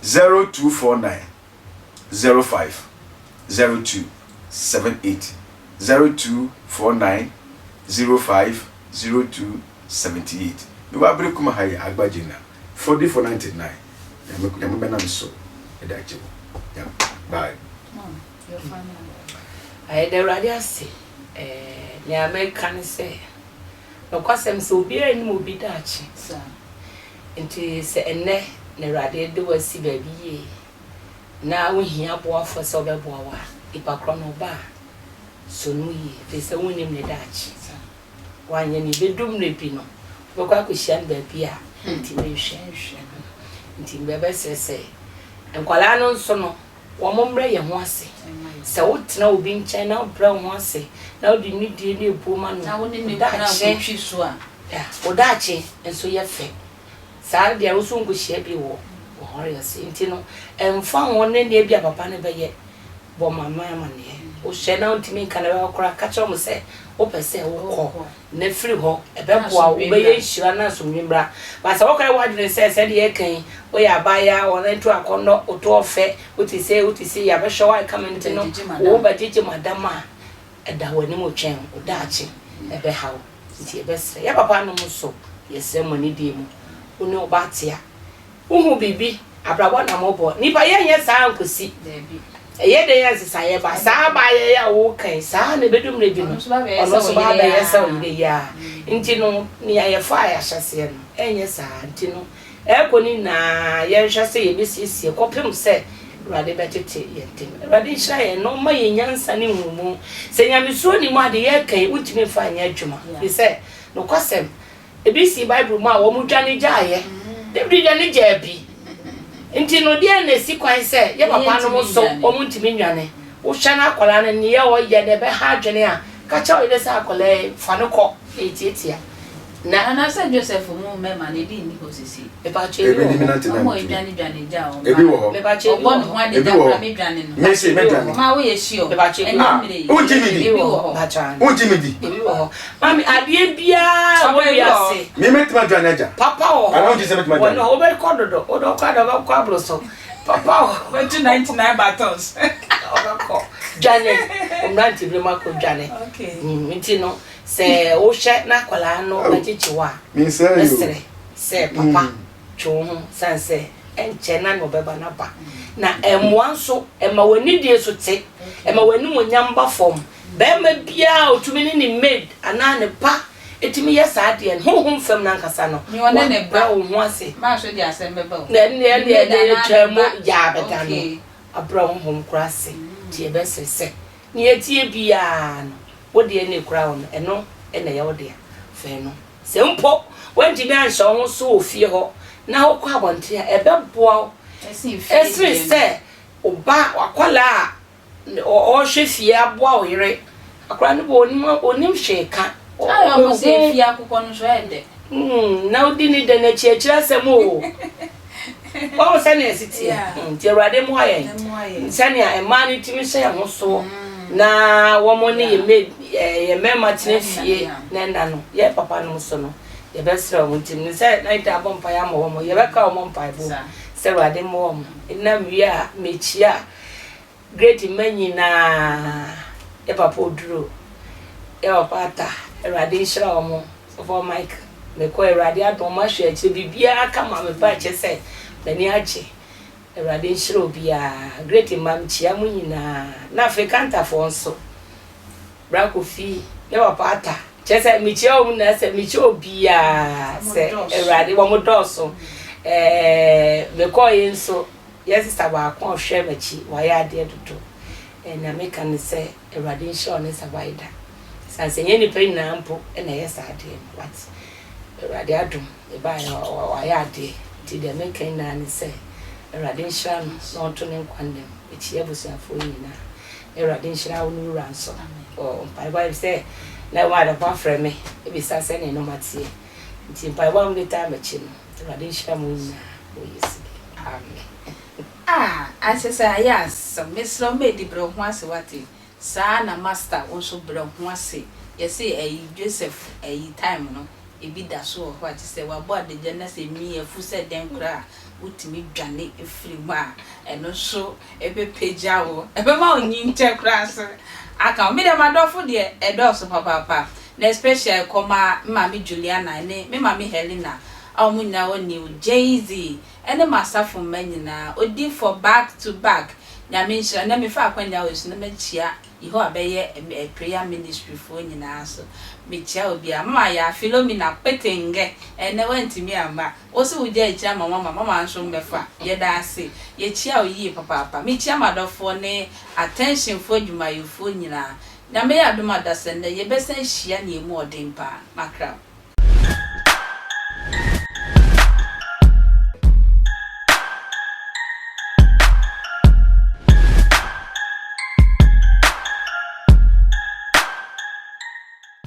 0249 05 02 78 0249 05 02 78 mewɔ abere kuma ha yi agbagye na 44 99 nyame nyame bɛnam so ɛde agye wo nyame bye. Yɛda Awurade ase. Nea mɛka ne sɛ, nokwasɛm sɛ obiara nnim obi daakye. Nti sɛ ɛnnɛ na Awurade de wo asi baabi yie na wohia aboafoɔ sɛ ɔbɛboa wo a, nipa korɔ no ɔba a, sɔ no mu yie ɛfiri sɛ wonnim ne daakye. Woanyɛ no ɛbɛdu mmerɛ bi no, wobɛkɔ akɔhyia no baabi a wontumi nhwɛ. Nti mɛbɛsrɛ sɛ nkwadaa no nso no, Wɔmmrɛ yɛn ho ase. Sɛ wotena obi nkyɛn na wobrɛ wo ho ase na wode nidie ne abuo ma no a, wo daakye, wo daakye nso yɛ fɛ. Saa deɛ wo nso wonkɔhyia bi wɔ w'awareɛ ase. Nti no, ɛmfa ho ne nea ebia papa no bɛyɛ, bɔ maame amaneɛ. Wohwɛ na wontumi nka no bɛba koraa, ka kyerɛ wɔn sɛ wopɛ sɛ wokɔ. Na firi hɔ, ɛbɛboa wo, wobɛyɛ nhyira na asomdwoe mmra. But sɛ wokɔyɛ w'adwene sɛ, sɛdeɛ yɛreka yi, woyɛ abaayewa, wɔn ani to akɔnnɔ, wo to ɔfɛ, wote sei, wote sei, yɛabɛhwɛ wo ayɛ kama nti no, wobɛgyegye madam a, ɛda w'anim retwɛn wo, wo daakye ɛbɛha wo. Nti yɛbɛsrɛ, yɛn papanom nso, yɛsrɛ mo anidie mu, wo ne wo ba te a, Wohu biribi, abrabɔ na mobɔ. Nnipa yɛnyɛ saa nkosi. Ɛyɛ dɛn a nsesaeɛ ba? Saa abaayɛ yi a woka yi, saa na ɛbɛdu mmerɛ bi no, ɔno nso ba abɛyɛ sɛ ɔyere yi ara. Nti no, nea yɛfaa yɛn ahyɛseɛ no, ɛnyɛ saa. Nti no, ɛrekɔ no nyinaa, yɛnhwɛ sɛ yɛbɛsiesie kɔpem sɛ Awurade bɛtete yɛn ntam. Awurade nhyira yɛn na ɔmma yɛn nyansa ne nhunumu. Sɛ nyamesuro nni mu a, deɛ yɛreka yi, wontumi mfa nyɛ adwuma. Ɛfiri sɛ, nokwasɛm, Ebi sii Bible mu a wɔdwane gyaeɛ. David dwane gyaa bi. Nti no deɛn na ɛsi kwan sɛ yɛ papa nom nso wɔn ntumi nnwane? Wohwɛ na akwadaa no neɛ ɔyɛ no ɛbɛha adwene a, ka kyerɛ wo yere sɛ akwadaa yi fa no kɔ na ɛtiatia. Na. Anaasɛ Joseph mu mmarima no ebi nni hɔ seesei? Mepakyɛ ebi wɔ hɔ. Wɔn a edwane dwane gyaa wɔn Ebi wɔ hɔ. Mepakyɛ ebi Ɔbɔ wɔ ne ho hɔ. Ebi adagya wɔ koraa hɔ. medwane no. Me se Ebi wɔ mɛdwane. hɔ. Ma woyɛ sure? Mepakyɛ ebi Ɛnyɛ wɔ Ah, mmerɛ yi. wongye me di? Ebi wɔ hɔ. Mepakyɛ aane. Wongye me di? Ebi wɔ hɔ. Maame adeɛ biara wɔ Papa ebi wɔ hɔ. wiase. Me mɛtumi adwane agya. Papa wɔ hɔ. Anaa wongye sɛ mɛtumi Wɔ adwane? no wobɛkɔ dodo. Wode wokɔ a deɛ wobɛkɔ aboro so. Papa wɔ hɔ. Wobɛtu 99 battles. Wobɛkɔ. Dwane. Wo mmerantebere mu akɔ dwane. Okay. Nti no sɛ wohwɛ na akwadaa no Oh, bɛgyegye wo a, mensɛe o. mɛsrɛ sɛ papa twe wo ho sane sɛ ɛnkyɛ na nea ɔbɛba no aba. Na ɛmmoa nso, ɛma w'anidie so te, ɛma w'animuonyam ba fam. Barima biara a ɔtumi ne ne maid anaa ne ba tumi yɛ saa adeɛ no, honhom fam no ankasa no, Nea ɔne ne ba. wabrɛ wo ho ase. Maa so de asɛm bɛba o. Na ɛnneɛ Ne ɛnneɛ maid ɛnneɛ anaa ne yɛtwaa mu ba. gyaa bɛda no, Okay. wabrɛ honhom koraa ase. Nti yɛbɛsrɛ sɛ, nea ɛteɛ biara no, wo deɛ na ɛkura wo no, ɛno na ɛyɛ wo dea. Fa ɛno. Sɛ mpo woantumi anhyɛ wo ho so wɔ fie hɔ na wokɔ abɔnten a, ɛbɛboa wo Ɛsen fie sene deɛ no. sɛ wo ba, w'akwadaa a ɔrehwɛ fie aboa wo yere. Akwadaa no bɔ ɔnnim, ɔnnim hwee ka. Ayɛ ɔmo sɛ Ɔhu. efie akokɔ no nso ɛyɛ dɛ. Mm, na wodi ne dɛ no akyi, akyiri asɛm o. Wahu sɛnea ɛsi teɛ? Yeah. Nti Awurade mmoa yɛn. Mmoa yɛn. Sɛnea mmaa no tumi hyɛ yɛn ho so na wɔn ne yɛn maid, yɛn mmarima tena fie na ɛna no, yɛn papa nom so no, yɛbɛsrɛ wɔn. Nti menim sɛ na yɛtaa bɔ mpaeɛ ama wɔn, yɛbɛka wɔn mpaebɔ mu sɛ Awurade mmoa wɔn. Nna mewie a, mekyia Great mma nyinaa, yɛ papa Oduro, yɛ papa Atta, Awurade nhyira wɔn. Sɔfoɔ Mike, mekɔ Awurade adom wɔn ahwɛ akyire biribiara kama me ba kyɛ sɛ m'ani agye. Awurade nhyira obiara. Great mma mekyia mo nyinaa. Na afei Kantafoɔ nso. Bra Kofi, me papa Atta. Kyerɛ sɛ mekyia wɔn nyinaa sɛ mekyia obiara sɛ Awurade wɔn dɔɔso. Ɛɛ mekɔɔ yi nso yɛ sista baako a ɔhwɛ m'akyi wayɛ adeɛ dodo. Ɛɛ nea meka ne sɛ Awurade nhyira ɔne Sabaida. Ɛsiane sɛ ɛnyɛ nnipa nyinaa mpo na ɛyɛ saa adeɛ no but Awurade adom mebaeɛ wayɛ adeɛ nti deɛ meka nyinaa ne sɛ Awurade nhyira no na ɔnto ne nkwa nna mu. Mekyia abusuafoɔ nyinaa. Na Awurade nhyira wo ne wo wura nso wɔ mpaebɔ a sɛ na wɔn adɔfo afrɛ me ebisa sɛnea nneɛma teɛ nti mpaebɔ a mode taa m'akyi no Awurade nhyira mo nyinaa wɔ Yesu din mu. Amen. Ah akyɛ sɛ ayɛ asɛm mesrɛ wo medi brɛ wo ho ase wate saa na master wo nso brɛ wo ho ase yɛse ayi Joseph ayi time no ebi da so wɔ hɔ a kyesɛ wabɔ adagya na sɛ nwi afu sɛ dɛn koraa a wotumi dwane firi mu a ɛno nso ɛbɛpagya wo ɛbɛma wo nyinkyɛ koraa so aka ho me deɛ m'adɔfo deɛ ɛdɔɔso papaapa na especially ɛkɔma me maame Juliana ne me maame Helena a wɔn nyinaa wɔ New Jersey ɛne m'asafo mma nyinaa odi for back to back Nyame nhyira na mefa akwanya wei so na makyia Yehowa bɛyɛ prayer ministry foɔ nyinaa so mekyia obiara mama yaa Philomena Kpetengɛ ɛnɛ wantumi amma wo se wogya akyiri ama mama mama nso mmɛfa yɛda ase yɛkyia wo yie papaapa mekyia m'adɔfoɔ ne attention foɔ adwumayɛfoɔ nyinaa Nyame yɛ adom a dasɛ nnɛ yɛbɛsan ahyia nea ɛmu ɔden paa makra wo.